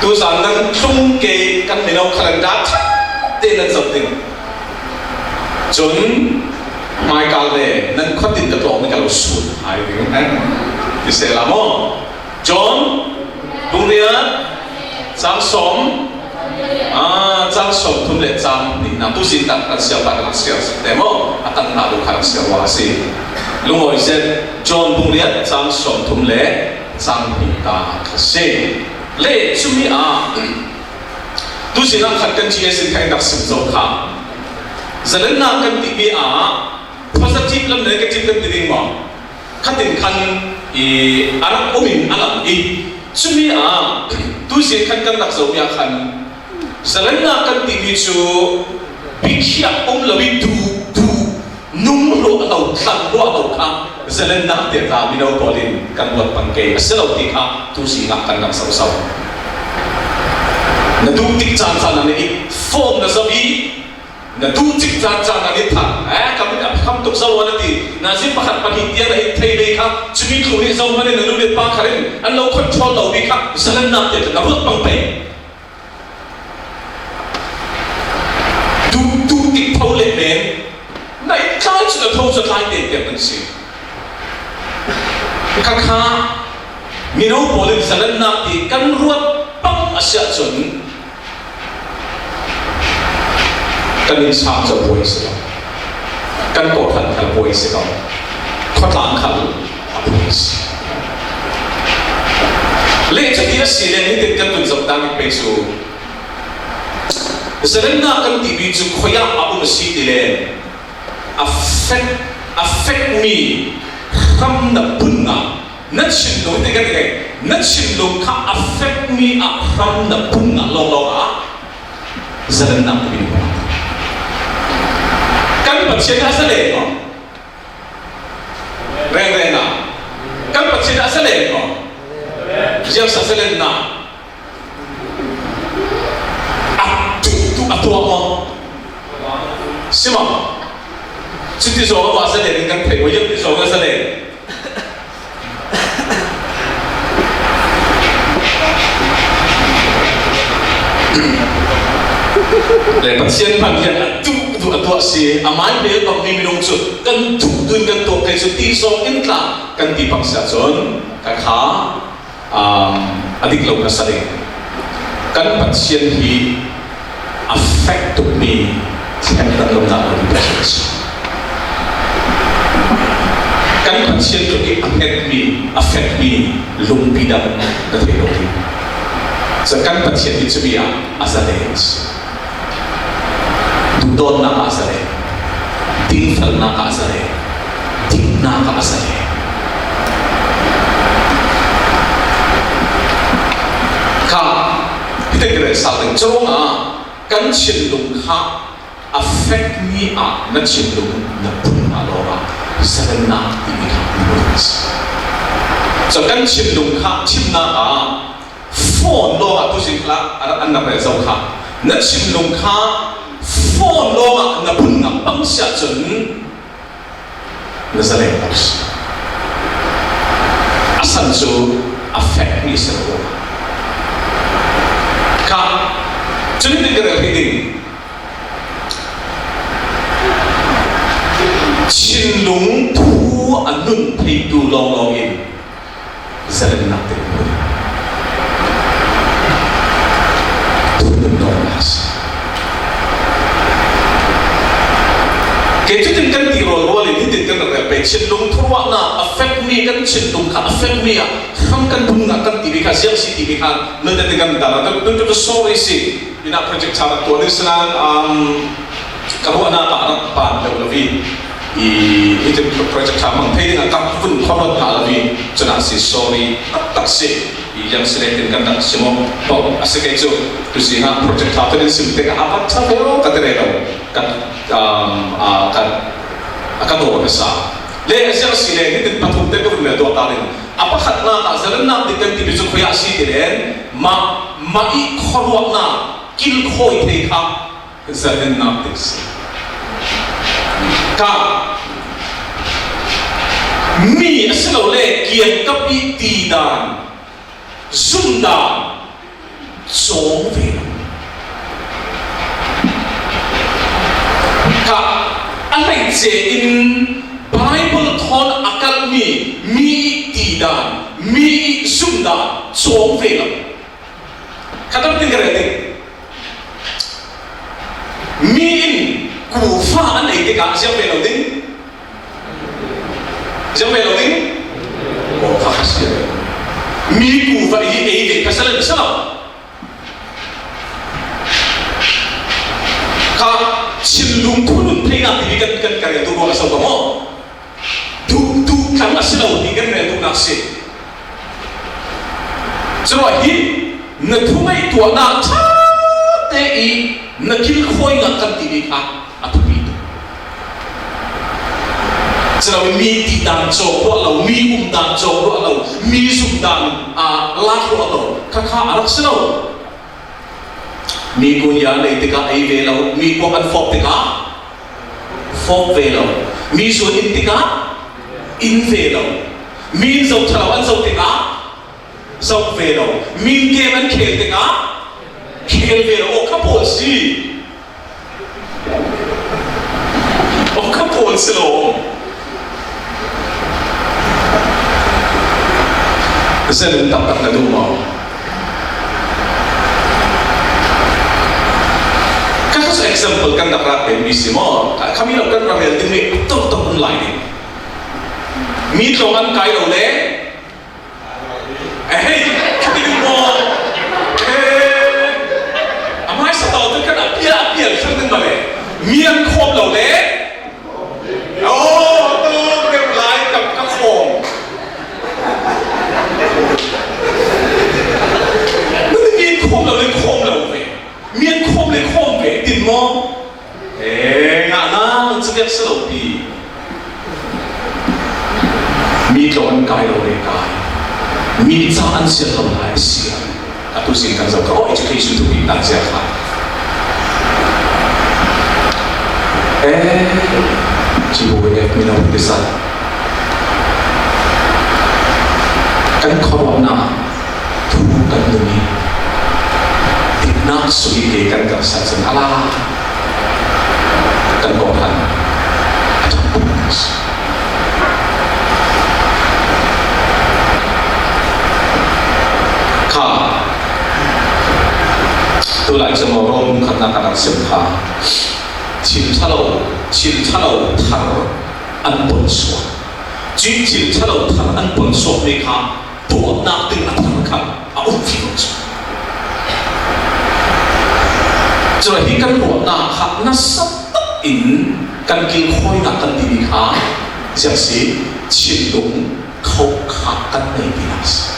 Tu zan nan tlung ke kan mino calendar te nan zam ding. Chun, mai kal le, nan khatin ka tlawm ka lo sun. Ai ding, eh? Isela mo. John, bung riat, chang sawm, ah, chang sawm thum le chang nihna, tu sin tak kan sial tak kan sial te mo, a tak na lu kan sial wa si. Lungawi zet, John bung riat, chang sawm thum le chang nihna ka si. Le, chumi a, tu sin ang khat kan G S in kan tak sim zo kha. Zalenna kan ti mi a, positive lam negative kan ti ding mo. Khatin khan i a rak um in a lang i. Chumi a, tu zia khan kan rak zo mi a khan. Zalenna kan ti mi chu bikhiak um lo i du, du, nung lo a lo, tlang lo a lo kha. Zalenna te ta mi lo pawl in kan buat pang ke. A si lo ti kha, tu zia kan rak zo zo. Na du tik chan chan na i form na zo i. Na duh cik caan caan na ni thang, eh, ka mit a kham tuk zo na ti, na zin pakhat pahnih tiang na hi thei ve kha, chumi thu nih zo manin na nu le pa kha rin, an lo control lo ve kha, zalenna te na ruat pang pei. Duh, duh tik tho le men, na i tlai chu na tho chu tlai te te man si. Kha kha, mino pawl in zalenna ti kan ruat pang a si ahcun, kan innsang cu buai si lo, kan kawhhran khal buai si lo, khuatlang khal a buai si. Le cuti a si le nitin kan vun zoh dang pei cu, zalenna kan timi cu khuayak a um a si ti le, a fek, a fekmi hram na bun nga, na thinlung te ka ti, na thinlung kha a fekmi a hram na bun nga lawnglawng ah zalennak mi. Kan Pathian a zalen maw? Rengreng ah. Kan Pathian a zalen maw? Ziangsa zalennak. A tuk tuk a tuak maw? Si maw? Cuti zawng a va zalen in kan thei maw? Ziangti zawng a zalen. Le Pathian hman hian a tuk tuk a Tuah si, a mai bel bang mi minung cu kan duh dun kan tuah thei cu ti sawng in tla kan ti pang sia cun ka kha, um, a dik lo ka sa ding. Kan Pathian hi a fek tukmi thlendan lo nak lo ding Pathian si. Kan Pathian tluk i a hngetmi, a fekmi lungpi dang na thei lo ding. So kan Pathian hi cumi ah a zalen si. Duhdawtnak ah a zalen, dingfelnak ah a zalen, diknak ah a zalen. Kha, hiti ka rel sal ding. Curuangah kan thinlung kha a fekmi ah na thinlung na phun hna lawngah zalennak timi kha na hmu ding a si. Cun kan thinlung kha thimnak ah phone lawngah tu zing kha an rak rel zo kha. Na thinlung kha phone lawngah na phun ngam pang si ahcun na zalen lo si. A san cu a fekmi a si lo. Kha, cun hiti ka rel hrih ding. Thinlung thu a nun theitu lawnglawng in zalennak te hmu ding. Thu nun lawng a si. Kei cutin kan ti rualrual in hitin kan rak rel pei. Thinlung thuruahnak a fekmi, kan thinlung kha a fekmi ah hram kan phun ngah kan timi kha ziang si timi kha nunte tin kan dan. Atu, atu, atu sorry si. Ina project ṭha rak tuah ding si nain, um, ka ruahnak ah rak pan deuh lo i, i, hitin project ṭha hmang thei ding ah ka vun khuaruat hna lo i, cun a si sorry taktak si. I yang si le tin kan rak si maw? Bawh a si kei cu, tu si hnga project ṭha tu din sim te ka a rak ṭha ve aw ka ti rero. Ka, um, a, ka, a ka daw ka sa. Le a ziang si le hitin pathum te ka vun mel tuah ta ding. A pakhatnak ah zalennak dik kan timi cu khuiah si ti len mah, mah i khuaruahnak kilkhawi thei kha zalennak dik si. Ka mi a si lo le kiangkap i ti dan, zumh dan cawng ve lo. Ka a hleice in Bible thawn a kalhmi mi i ti dan, mi i zumh dan cawng ve lo. Kha tampi ka rel ding. Mi in kufa an ei tikah ziang ve lo ding. Ziang ve lo ding. Kufa kha si. Mi kufa i ei ve kha si lo, si lo. Kha thinlung thu nun theinak timi kan, kan ka rel tu ruang a so ka maw? Duh, duh tlang a si lo ti kan rel duhnak si. Curuah hi na thungaih tuahnak ṭha te i na kilkhawi ngah kan timi kha a thupi tuk. Curuah mi ti dan cawk ruah lo, mi um dan cawk ruah lo, mi zumh dan, aa, lak ruah lo, kha kha a rak si lo. Mi kunya nei tikah ei ve lo, mi kuak an fawp tikah fawp ve lo, mi zuan in tikah in ve lo, mi in zoh ṭha lo an zoh tikah zoh ve lo, mi in game an khel tikah khel ve lo. Aw, kha pawl si. Aw, kha pawl si lo. Zalen taktak na duh maw? Kha kha cu example kan rak rak pemi si maw? Kha, kha mi lo kan rak rel ding mi tuk tuk um lai ding. Mi tlawng an kai lo le, eh, hei, kha ti ding maw? Eh, a hmaisa tawh tu kan a pial, a pial thlang ding maw le? Mi an khawm lo le, aw, tuk deuh lai kam ka khawm. Nani mi an khawm lo le khawm lo ve. Mi an khawm le khawm ve, tin maw? Eh, ngah na, nan cu biak si lo pi. Mi tlawng an kai lo le kai. Mi ca an sial lo lai sial. Atu sin kan zoh kha, aw, education thupi hna cia kha. Eh, ci bu we mi no ti sa. Kan khuaruahnak thu kan nun i diknak sung i ke kan karhsat cun a la. kan kawhhran. Kha, tulai cang Rom khatna ka rak sim kha. Thil ṭha lo, thil ṭha lo thar an pon suak. Cuih thil ṭha lo thar an pon suak mi kha tuahnak ding a thar kha a um fi lo cu. Cun hi kan ruahnak kha nasa tak in kan kilkhawinak kan timi kha ziang si, thinlung khokhak kan nei tinak si.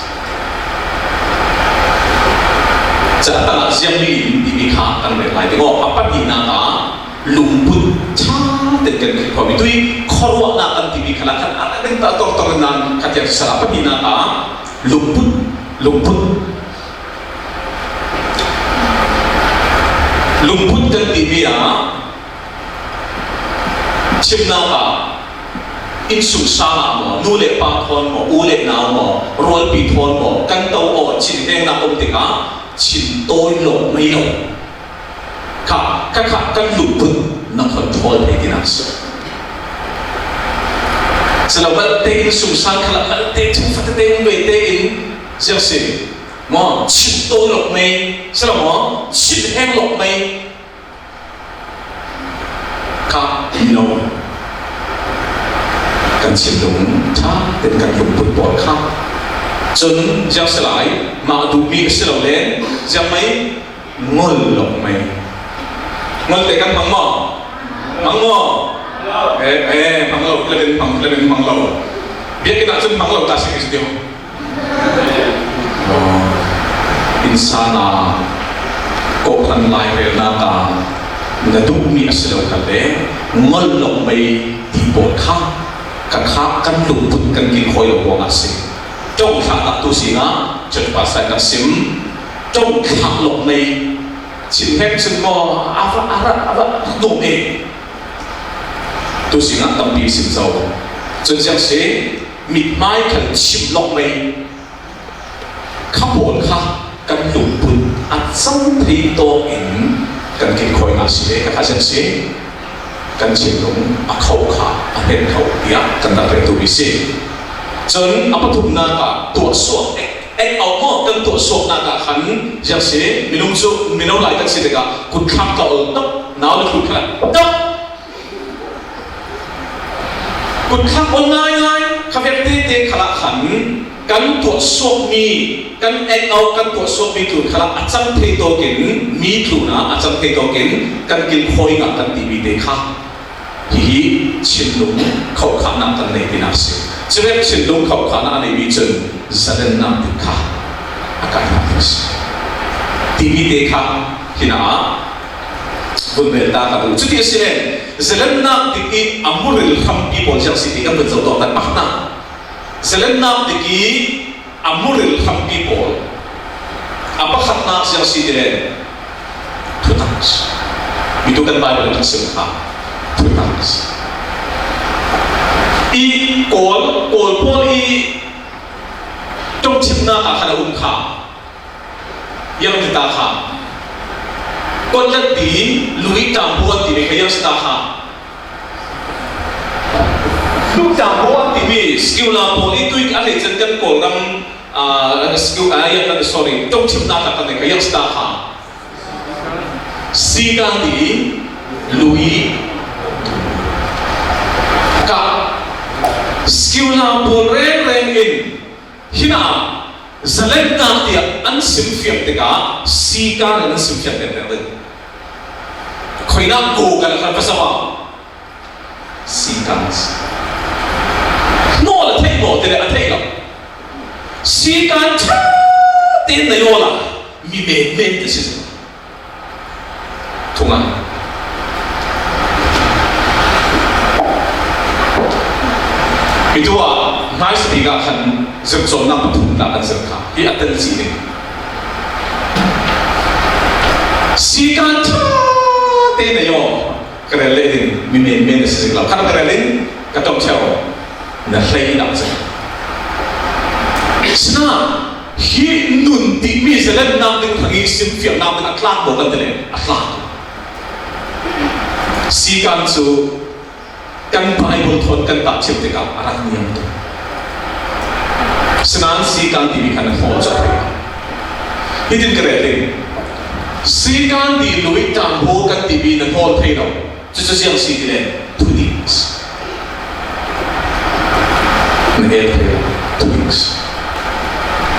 Cah tak ah ziang mi in timi kha kan rel lai ding. Aw, a pahnihnak ah lungput ṭha tein kan kilkhawi mi tui khuaruahnak kan timi kha lah kan a rak ding ta tawrtawr in nan kha tiang sal a pahnihnak ah lungput, lungput, lungput kan timi ah thimnak ah innsungsang ah maw, nu le pa thawn maw, u le nau maw, rualpi thawn maw, kan to aw, thinhengnak um tikah thin tawi lawk mei lo. Kha, kha, kha kan lungput na control thei tinak si. Silo malte innsungsang khalah malte thu fatete um ve tein ziang si. Maw, thin tawi lawk mei, silo maw, thinheng lawk mei. Kha, no. Kan thinlung ṭha tein kan lungput pawl kha. Cun ziang si lai, mah duhmi a si lo le, ziang mei, ngol lawk mei. Ngol te kan hmang maw? Hmang maw? Eh, eh, hmang lo, tlabin hmang, tlabin hmang lo. Biakinn ah cun hmang lo ta si, si ti. Aw, innsang ah kawhhran lairelnak ah na duhmi a si lo khalle, ngol lawk mei ti pawl kha, kha kha kan lungput kan kilkhawi lo ruangah a si. Ṭongthlahnak tu sinah church pastor kan sim. Ṭongthlah lawk mei, thinheng cun maw, a va, a rak, a va rak dawm e. Tu sinah tampi sim zo. Cun ziang si, mithmai khal chim lawk mei. Kha pawl kha kan lungput a cang thei tawk in kan kilkhawi hna si le, kha kha ziang si, kan thinlung a kho kha a hnen kho tiah kan rak rel tu mi si. Cun a pathumnak ah tuahsuak, act out maw, kan tuahsuaknak ah khan ziang si, minung cu, mino lai kan si tikah kutthlak ka ol tuk, nau le thlu kha tuk. Kutthlak ol ngaingai, kha vek tete khalah khan kan tuahsuakmi, kan act out, kan tuahsuakmi tlun khalah a cang thei tawkin, mi tlun ah a cang thei tawkin kan kilkhawi ngah kan timi te kha. Hihi thinlung khohkhahnak kan nei tinak si. Cuvek thinlung khohkhahnak a neimi cun zalennak ding kha a kaihnak ding si. Timi te kha hinah vun rel ta ka duh. Cuti a si le zalennak ding i a muril hrampi pawl ziang si ti kan vun zoh tawk kan pakhatnak. Zalennak ding i a muril hrampi pawl a pakhatnak ziang si ti le thutak si. Mitu kan Bible kan sim kha thutak si. I Kawl, Kawl pawl i ṭongchimnak ah khan a um kha. Yang ti ta kha. Kawtlat ti, lui tampu an timi kha yang si ta kha. Lui tampu an timi, skula pawl i tui a hleican kan Kawlram, ah, skiu-, ah, yang kan, sorry, ṭongchimnak ah kan nei kha yang si ta kha. Sika ti, lui, ka, skula pawl rengreng in, hinah zalennak tiah an simfiang tikah sika nih an simfiang pengpeng ding. Khoinak go kan kan pasama sika hnawh le thei maw ti le a thei lo. Sika ṭha tein na yawl ah mi menmen te si. Thungai. Hi tu ah hmaisa bik ah khan zircawmnak pathum tla kan zir kha. Hi a tel cih ding. Sika ṭha te na yaw ka rel leh ding, mi menmen na si zik lo. Khan ka rel in ka ṭom ṭheo. Na hlei dah cang. Sina hi nun timi zalennak ding hrang i simfiangnak ding a tlak maw kan ti le a tlak. Sikan cu kan Bible thawn kan tahṭhim tikah a rak niam tuk. Sinan sikan timi kha na hnawl cawk rih. Hitin ka rel ding. Sikan ti lui ṭangbaw kan timi na hnawl thei lo. Cucu ziang si ti le, thudik a si. Na hel thei lo, thudik a si.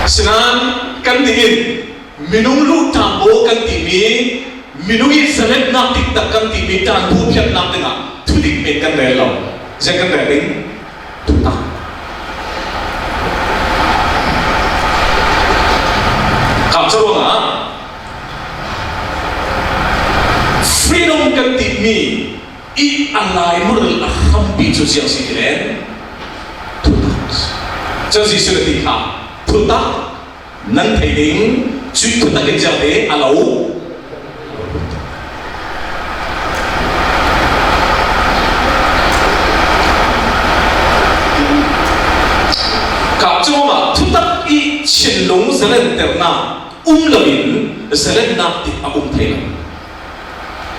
Sinan kan nih in, minung luh ṭangbaw kan timi, minung i zalennak diktak kan timi ṭangbaw phiatnak dingah thudik men kan rel lo. Ziang kan rel ding? Thutak. Kha curuangah freedom kan timi i a laimur a hrampi cu ziang si ti le, thutak. Cun Jesuh na ti kha, thutak nan thei ding, cuih thutak in ziangte a lo. Kha curuangah thutak i thinlung zalenternak um loin zalennak dik a um thei lo.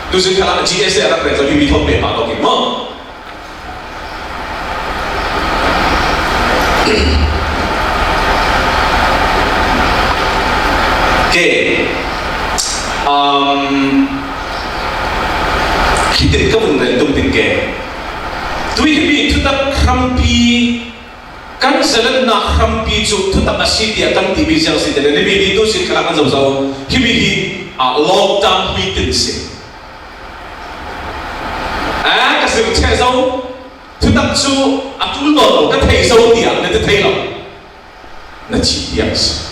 Tuzing khalah G S A rak rel zo himi thawk pehpar awk in maw? Ke, um, khitin ka vun rel tum ding ke. Tui himi thutak hrampi, kan zalennak hrampi cu thutak a si tiah kan timi ziang si ti le, himi hi tuzing khalah kan zoh zo. Himi hi, ah, lockdown hmuitin si. A, ka zir ṭheh zo, thutak cu a ṭul nawn lo, ka thei zo tiah na ti thei lo. Na thih tiang si.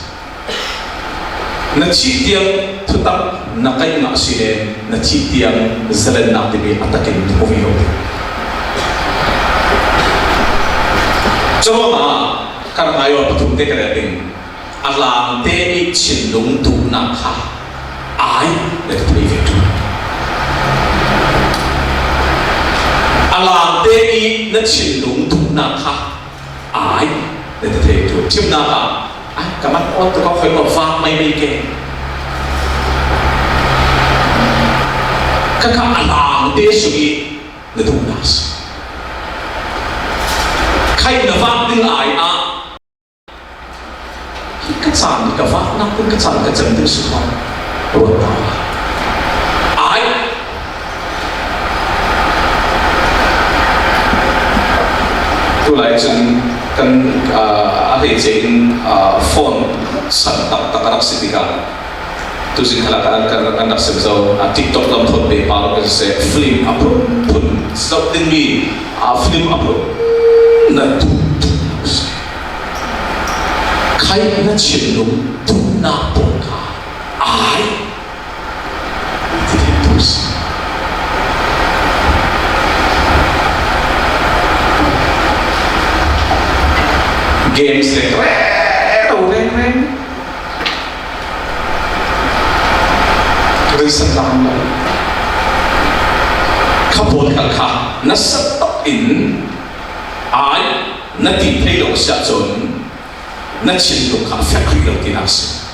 Na thih tiang thutak na kaih ngah si le, na thih tiang zalennak timi a takin hmu vivo ding. Curuangah ka rak ngai awk pathum te ka rel ding. A langte i thinlung duhnak kha ai na ti thei ve ṭul. A langte i na thinlung duhnak kha ai na ti thei ṭul. Ṭhimnak ah, ai, ka man awt tuk a, khoih awk vak mai mai ke. Kha kha a langte sung i na duhnak si. Kha i na vak ding ai ah, hi ka caan hi ka vaknak kun ka caan ka cem ding si hna. Ruat ta. Ai. Tulai cun kan, ah, a hleice in, ah, phone san taktak a rak si tikah tuzing khalah kan, kan, kan rak sim zo, ah, TikTok lam phone pehpar kan si, film a phun phun zoh dingmi, ah, film a phun na duh duh si. Khaih na thinlung duhnak pawl kha ai ti thei tu si. Games le rero rengreng. Rinsan lam lo. Kha pawl kha kha nasa tak in ai na ti thei lo si ahcun, na thinlung kha a fek rih lo tinak a si.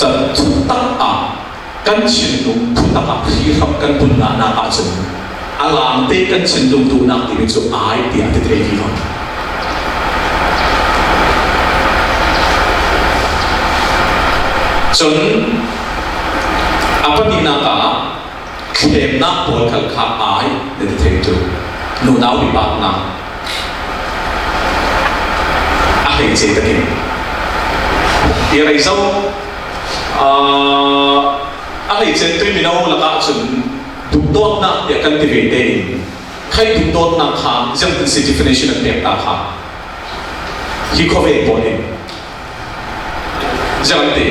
Cun thutak ah kan thinlung thutak ah hrihrap kan pun ngahnak ahcun a langte kan thinlung duhnak timi cu ai tiah ti thei vivo. Cun a pahnihnak ah thlemnak pawl khal kha ai na ti thei ṭul. Nunau biapaknak a hleice takin i rei zo, aa, a hleice tui mino lakah cun duhdawtnak tiah kan ti ve tein, khaih duhdawtnak kha ziangtin si definition an pek ta kha hi khuavei pawl in ziang an ti.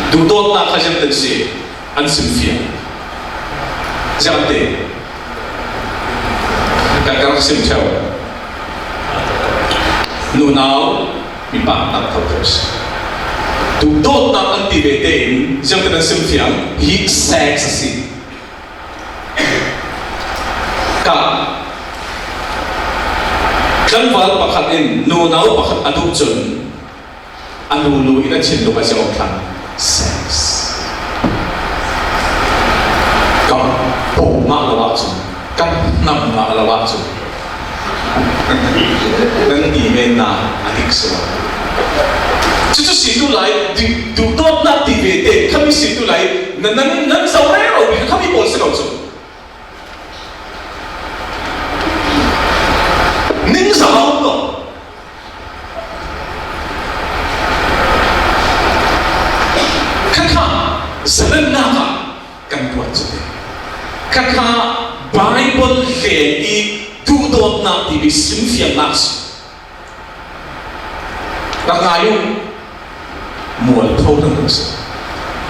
Duhdawtnak kha ziangtin si an simfiang. Ziang an ti. Kan ka rak sim ṭheo. Nunau, mipa tak tho tho si. Duhdawtnak an ti ve tein ziangtin an simfiang hi sex a si. Ka tlangval pakhat in nunau pakhat a duh cun a lulu in a thinlung a ziah awk thlang. Sex. Ka pawh ngah lo ahcun, kan hnam ngah lo ahcun, nan ti menna a dik si lo. Cucu si tu lai, duh, duhdawtnak ti ve te, khami si tu lai, nan, nan, nan zoh rero bik kha khami pawl si lo cu. Ning za a um lo. Khakha zalennak ah kan buat cu te. Khakha Baibal len i duhdawtnak timi simfiangnak si. Rak ngai u, mualpho dang si.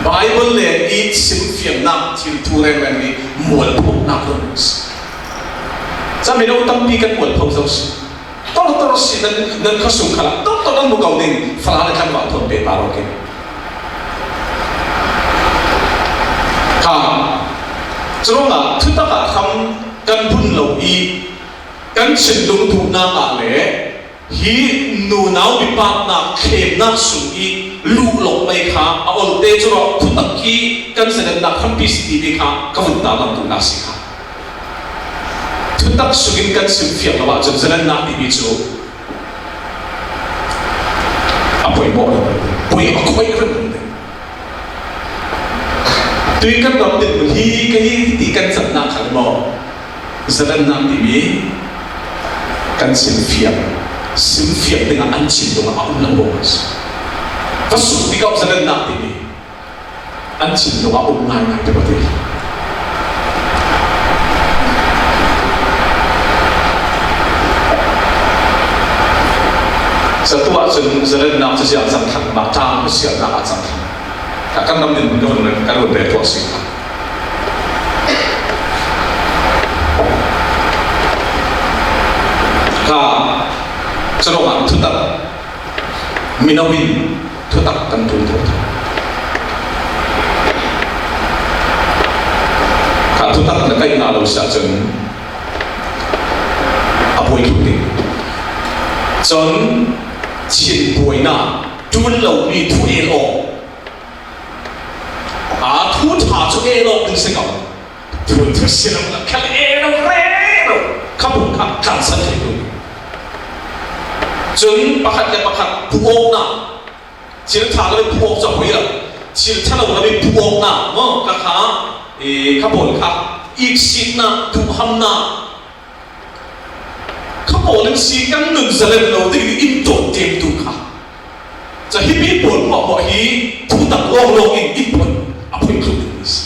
Baibal len i simfiangnak thil thu rengreng i mualphonak dang si. Cami lo tampi kan mualpho zo si. Tortor si nan, nan khawsung khalah tortor nan mu ko ding, fala le kan vah thawn pe ta rawk in. Kha, curuangah thutak ah tham kan bun lo i kan thinlung duhnak ah le hi nunau mipaknak thlemnak sung i luh lawk mai kha a olte curuangah thutak hi kan zalennak hrampi si timi kha ka vun tarlang duhnak si kha. Thutak sungin kan simfiang lo ahcun zalennak timi cu a poimawh lo, poi a khoih ringring ding. Tui kan ram dinhmun hi ka hi ti kan cannak khan maw, zalennak timi kan simfiang, simfiang dingah an thinlung ah a um lo maw? Va suk tikah zalennak timi an thinlung ah um ngaingai te maw ti. Satu ahcun zalennak cu ziah cang thlang, mah ṭang siatnak ah cang thlang. Ka kan ram din ka vun, ka vun rel tuah si. Ka, curuangah thutak mino in thutak kan ṭul thotho. Kha thutak na kaih hna lo si ahcun a buai ṭhut ding. Cun thinbuainak ṭul lomi thu el awk, aa, thu ṭha cu el awk ding si ko. Thu, thu si lo, khal e lo, re lo. Kha bu kha tlansan thei lo. Cun pakhat le pakhat puh awknak, thil ṭha lo puh awk cu a poi lo. Thil ṭha lo lo puh awknak maw, ka kha, e, kha pawl kha iksitnak, duhhamnak, kha pawl in si kan nun zalen lo ding in dawt temtu kha. Ca hipi pawl hmuahhmuah hi thutak lawnglawng in in phoih, a phoih tluk ding si.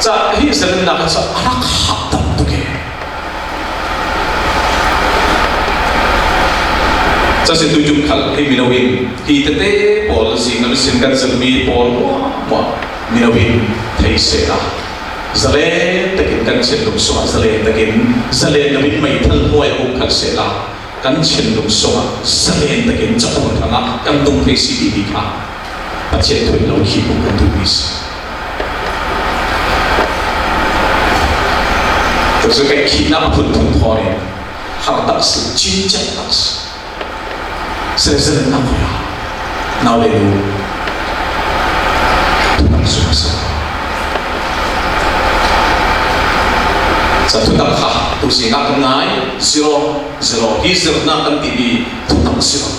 Ca hi zalennak ah ca a rak hap tam tuk e. Ca si tuiṭum khal hi mino in hi tete pawl zing a sin kan zirmi pawl hmuahhmuah mino in thei sehla. Zalen takin kan thinlung sungah zalen takin zalen lo in meithal hnuai a um khat sehla kan thinlung sungah zalen takin caphun hrangah kan tung thei si timi kha Pathian thuin lo khi hmuh kan duhmi si. Tuk cu kaihkhihnak phunphun thawn in har tak si, cincek tak si. Sehzalnak voia nau le nu thutak sung a si. Ca thutak kha tu si nak ngai zero, zero hi zirnak kan timi thutak si lo.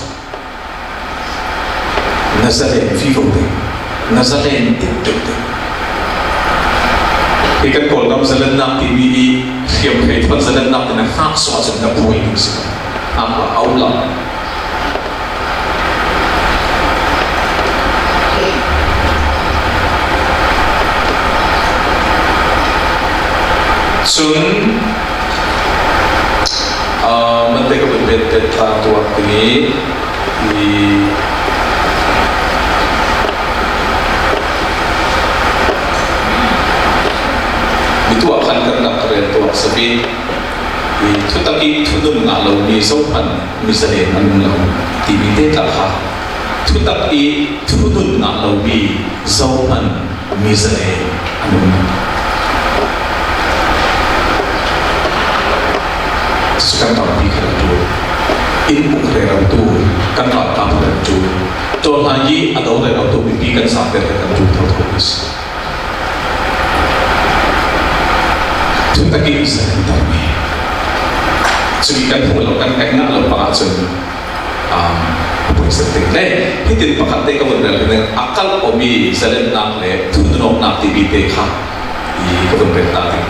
Na zalen vivo te, na zalen deuhdeuh te. Hi kan Kawlram zalennak timi i hriamhrei thawn zalennak te na hngak suah cun na buai ding si. Hngak a um lo. Cun, aa, mante ka vun pet pet tlang tuak ding i, i, mi tuah khan kan rak rel tuak sami. I thutak i thunun ngah lomi zohhmanh mi zalen an um lo timi te tla kha, thutak i thunun ngah lomi zohhmanh mi zalen an um lo. Cucu kan tampi kha rak ṭul. Inn uk rero tu, kan ralkap rak ṭul. Ṭawlhla i a do rero tu mipi kan zaangter kan ṭul thotho mi si. Thutak i zalen tak mi. Chumi kan hmu lo, kan kaih ngah lo pah ahcun, um, a buai zet ding. Le, hitin pakhat te ka vun rel ding, a kalh awmi zalennak le thununawknak timi te kha i ka vun rel ta ding.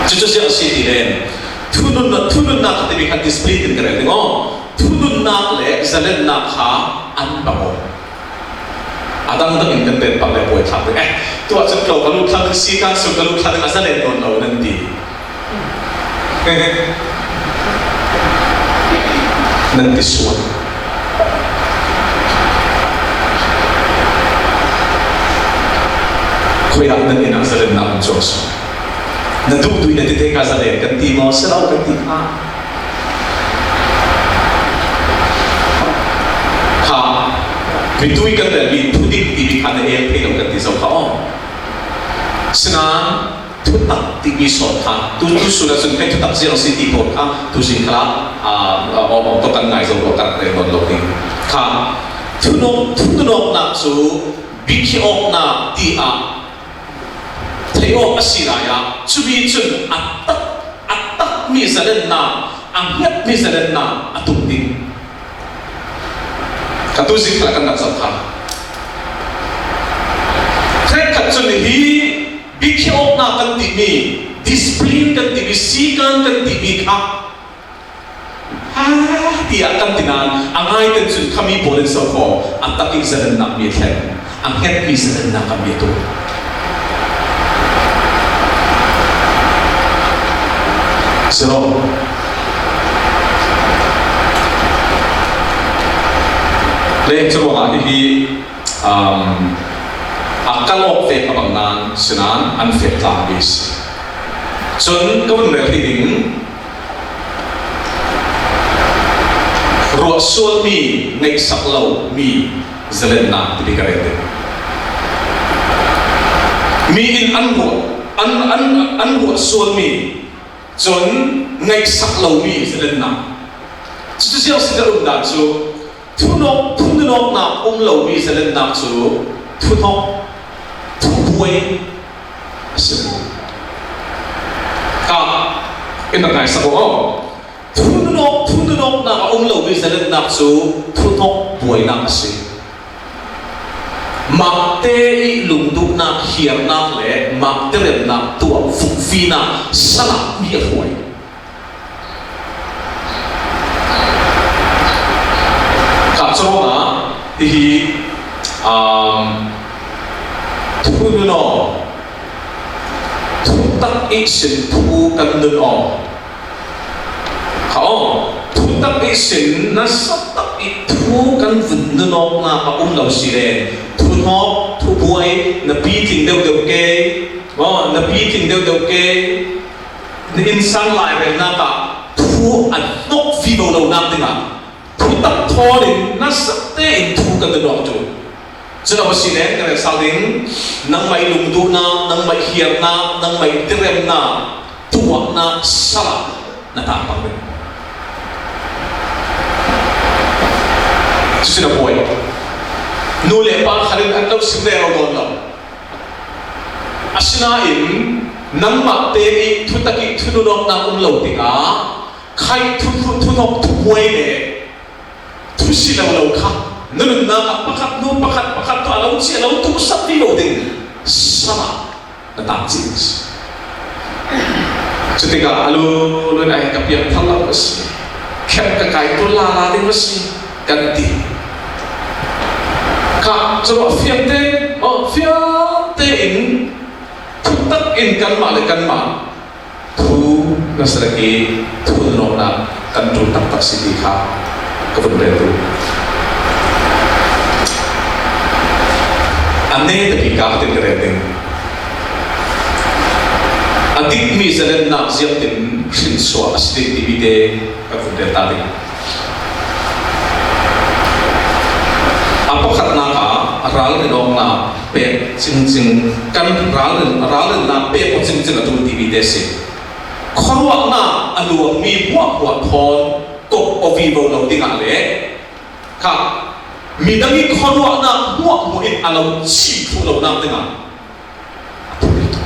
Cucu ziah a si ti le, thunun, thununnak timi kha discipline in ka rel ding aw. Thununnak le zalennak kha an bang aw. A dangdang in kan ret pah le buai thlak ding. Eh, tuah cun tlawng ka luh thlak ding, sikan sung ka luh thlak ding, a zalen nawn lo nan ti. Nan ti sual. Khuiah nan inn ah zalennak an cuang sual. Na duhdui na tete kha zalen kan ti maw, si lo kan ti kha. Kha, mitui kan relmi thudik timi kha na el thei lo kan ti zo kha aw. Sinain thutak timi sawn kha, tu, tu sun ah cun kei thutak ziang si ti pawl kha, tu sin kha, ah, ah, awm awm tawh kan ngai zo lo, kan rel nawn lo ding. Kha, thunawk, thunawknak cu bikhiawknak ti ah, thei awk a si lai ah, cumi cun a tak, a takmi zalennak, a hngetmi zalennak a tung ding. Ka tu zik kha kan rak zoh kha. Hrekkhat cun hi bikhiawknak kan timi, discipline kan timi, sikan kan timi kha, ha, tiah kan ti nain, a ngai kan cun khami pawl in so kho, a tak i zalennak mi a thleng, a hngetmi zalennak a mi a tung. Zero. Le curuangah hihi, um, a kal awk vek a bang nain, sinain an fek tla mi si. Cun ka vun rel hi ding, ruah sualmi, ngeihsak lomi zalennak timi ka rel ding. Mi in an ruah, an, an, an ruah sualmi, cun ngeihsak lomi zalennak. Cucu ziang si ka um dan cu, thunawk, thunawknak um lomi zalennak cu thunawk, thubuai a si. Ka in rak ngai sak aw. Thunawk, thunawknak a um lomi zalennak cu thunawk buainak a si. Mahte i lungduhnak, hiarnak le mahte remnak tuah fukfinak salakmi a hruai. Kha curuangah hihi, um, thunun aw, thutak ihsin thu kan nun aw. Kha aw, thutak ihsin nasa tak i thu kan vun nun awknak a um lo si le, thunawk, thubuai, na pitling deuhdeuh ke, aw, na pitling deuhdeuh ke, na innsang lairelnak ah thu a hnok vivo lonak dingah thutak thawn in nasa tein thu kan nun awk cu. Cun a si le ka rel sal ding, nangmah i lungduhnak, nangmah i hiarnak, nangmah i tiremnak, tuahnak, salak na tangpang ding. Cucu na buai. Nu le pa khal in an lo sim rero nawn lo. Asinain nangmah te i thutak i thununawknak um lo tikah, khaih thu, thu, thunawk thubuai le thusi lo lo kha na nunnak ah pakhat hnu pakhat, pakhat hnu a lo ci, a lo tuh sak ti lo ding. Salak na tang cih a si. Cutikah a lu, lu in ai ka piang thal lo a si. Khem ka kai tu lala ding a si, kan ti. Kha curuah fiang te, oh, fiang te in thutak in kanmah le kanmah thu na si lak i thunawknak kan ṭul taktak si ti kha ka vun rel duh. A neta bik ah ka tin ka rel ding. A dikmi zalennak ziangtin hrinsuah a si ding timi te ka vun rel ta ding. A pakhatnak ah ralrin awknak pek cingcing, kan ralrin, ralrinnak pek aw cingcing a tum timi te si. Khuaruahnak a luangmi hmuahhmuah thawn kop aw vivo lo dingah le kha midang i khuaruahnak hmuahhmuah in a lo ci thluh lonak dingah a tum rih tuk.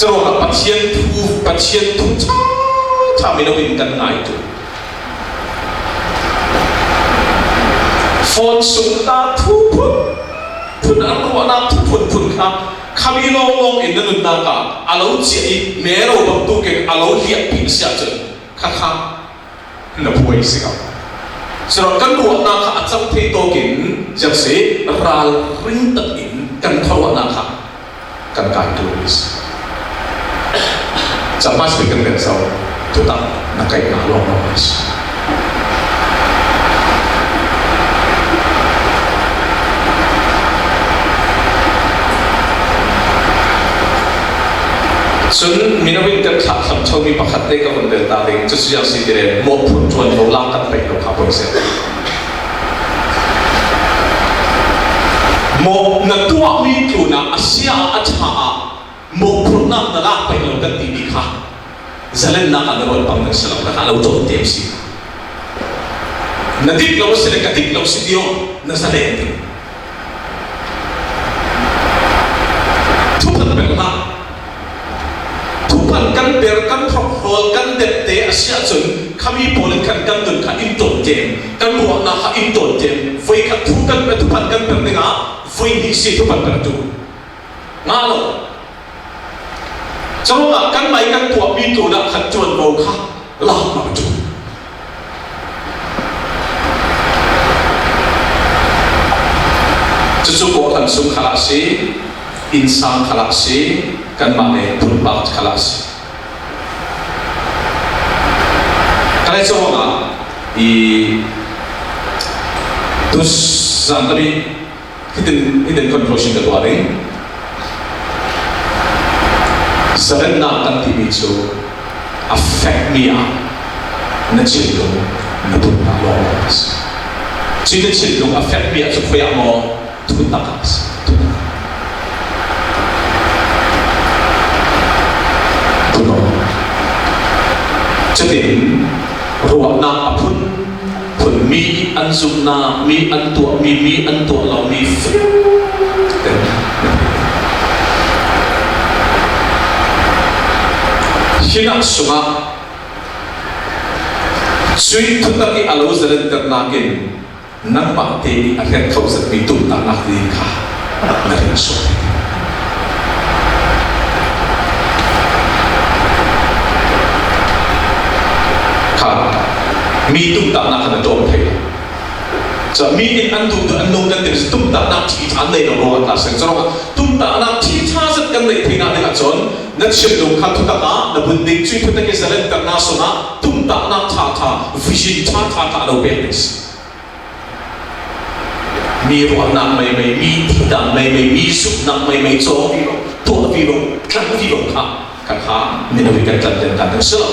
Curuangah Pathian thu, Pathian thu ṭha ṭha mino in kan ngaihtuah. Phone sung ta thu phun phun, an ruahnak thu phun phun kha, khami lawnglawng in na nunnak ah a lo ciah i mero bantukin a lo liahpih a si ahcun kha kha na buai si ko. Curuangah kan ruahnak kha a cang thei tawkin ziang si, ralring takin kan khuaruahnak kha kan kai tu si. Cangka si kan kan sau, thutak na kai na lawng lawng si. Cun mino in kan thlahthlam ṭhomi pakhat te ka vun rel ta ding, cucu ziang si ti le mawhphurh ṭuanvo lak kan peih lo kha poi seh. Mawh na tuahmi tlunah a sia a ṭha ah mawhphurhnak na lak peih lo kan timi kha zalennak ah na ruat pang ding si lo, na kha lo ṭawm tem si. Na dik lo a si le ka dik lo si ti aw, na zalen ding. Thuphan per hlah. Thuphan kan per, kan hrawkhawl, kan depte a si ahcun khami pawl in khan kan nun kha in ṭawm tem, kan ruahnak kha in ṭawm tem. Voi khat thu kan pe, thuphan kan per dingah voi hnih si thuphan per tu. Nga lo. Curuangah kanmah i kan tuahmi tlunah khan ṭuanvo kha lak lo tu. Cucu kawhhran sung khalah si, innsang khalah si, kanmah le phunpak khalah si. Ka lei curuangah i tuzan kami Hitin, hitin conclusion ka tuah ding. Zalennak kan timi cu a fekmi ah na thinlung na tun hna lawng a si. Cui na thinlung a fekmi ah cu khuiah maw? Thutak ah a si. Thutak. Thutak. Cutin ruahnak a phun. Phun mi an zumhnak, mi an tuahmi, mi an tuah lomi fiang te. Hi nak sungah cui thutak i a lo zalenternak in nangmah te i a hrekkho zetmi tumtahnak ding kha na rin suak. Kha, mi tumtahnak kha na ṭawm thei lo. Cun mi in an duh, an nung kan ti, tumtahnak ṭhi ṭha an nei lo ruangah tla seng. Curuangah tumtahnak ṭhi ṭha zet kan neih theinak ding ahcun na thinlung kha thutak ah na bun ding, cui thutak i zalenternak sungah tumtahnak ṭha ṭha, vision ṭha ṭha kha a lo pek ding si. Mi ruahnak maimai, mi dihdan maimai, mi zumhnak maimai, cawng vivo, tuah vivo, tlang vivo kha, kha kha, mino hi kan tlanhden kan si lo.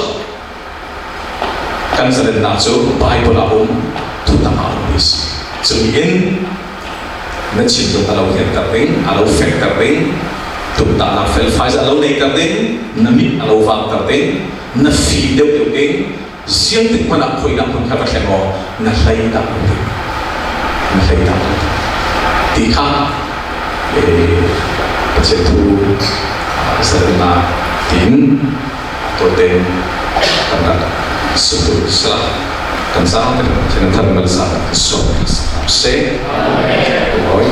Kan zalennak cu Baibal ah um, thutak ah um mi si. Cumi in na thinlung a lo hianter ding, a lo fekter ding, tumtahnak felfai a lo neiter ding, na mit a lo vangter ding, na fim deuhdeuh ding, ziangtik hmanh ah khuinak hmun kha va thleng aw, na hlei dah lo ding. Na hlei dah lo ding. Ti kha, eh, Pathian thu, ah, zalennak tin, tuate kan rak sutut sala, kan sang kan Pathian thar mal sa, so, so, se. Oi.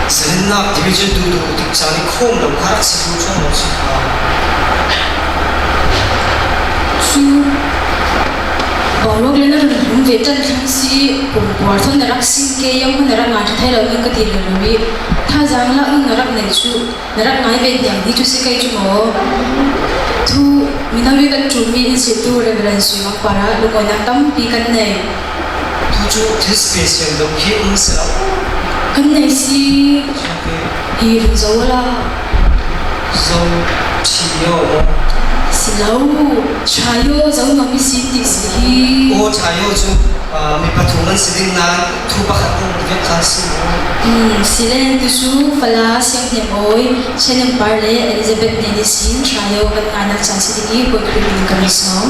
Zalennak timi cu duhduh dik caan i khawm lo kha rak si tu cuang lo si kha. Cu Baulawk le na run hum ve ṭan thlang si, pumpuar thawn na rak sing ke, yam na rak ngai ṭha thei lo ning ka ti lo i, thazaang lak ning na rak nei cu, na rak ngai ve hniang dih cu si kei cu maw? Thu mino i kan ṭulmi in si tu Reverend Sui Mang Para lungawinak tampi kan nei. Tucu thil special deuh hi um si lo. Kan nei si. Hi run zo la. Zo ṭhio. Si lo. Ṭhaio zo nuam i si ti si hi. Aw, ṭhaio cu, ah, mi pathum an si ding nain thu pakhat um vek kha si lo. Um, si le tucu Fala Sianghnem Awi, Chen Empar le Elizabeth nen ihsin ṭhaio kan ngainak caan si ding i puai khuipi kan i sawm.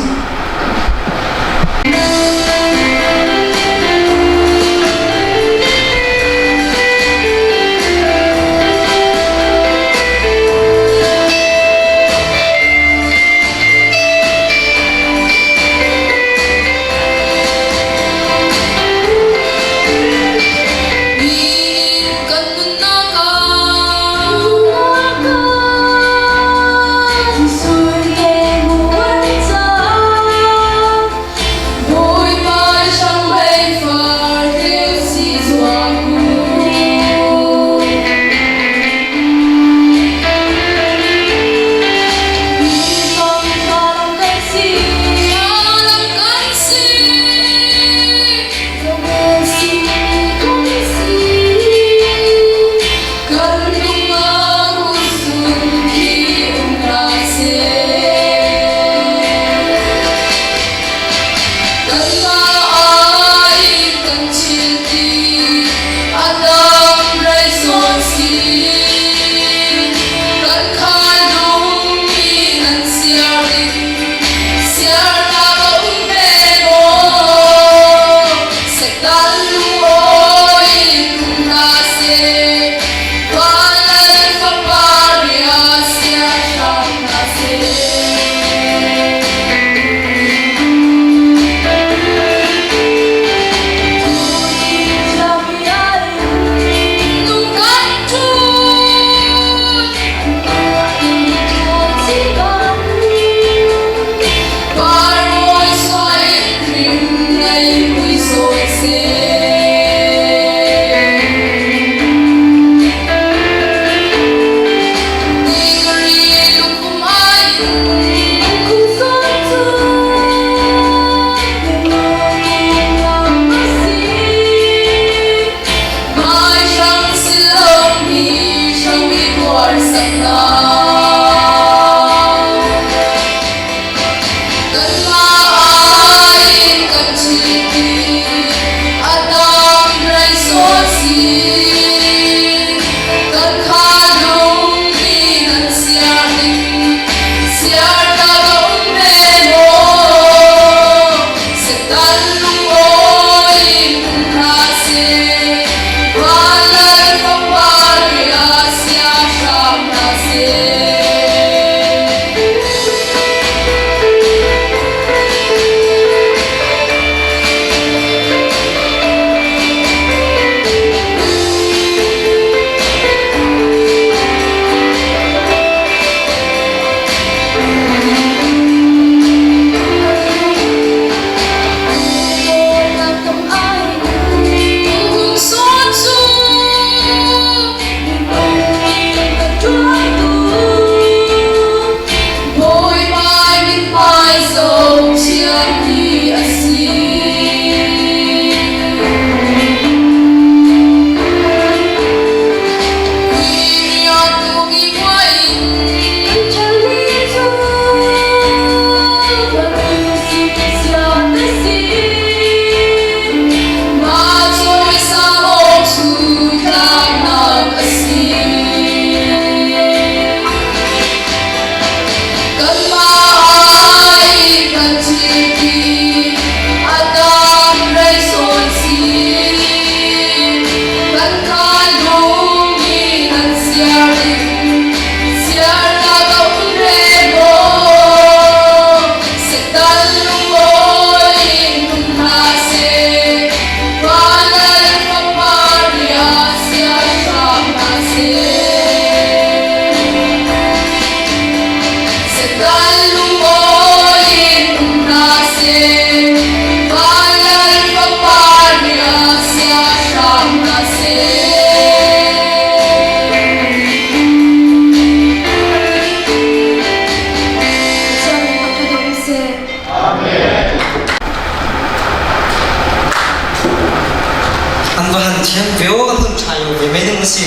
An va han thiam ve aw, kan hun ṭha lo ve mai ding a si.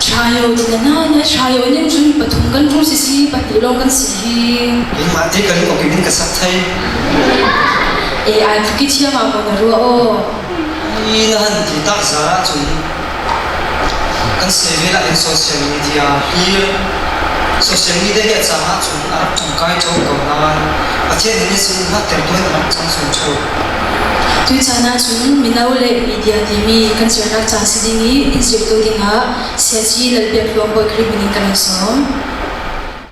Ṭha lo ti na na, na ṭha lo ning chun pathum kan ṭul si si, pahnih lawng kan si hi. Keimah te kan kawk in ka sak thei. Ei ai thu ki thiam a ko na ruah aw. I na han ti tak zah chun kan sei ve lah in social media hi, social media hi a chang ah chun a rak ṭangkai ṭheuh ko nan Pathian in i sin hmat ter tuan a rak chang sun ṭheuh. Tui chan ah chun mino le media timi kan siarnak chan si ding i in zirtu ding ah Siaci Lalpiak Hluang Bawi Khrih hmingin kan hong sawm.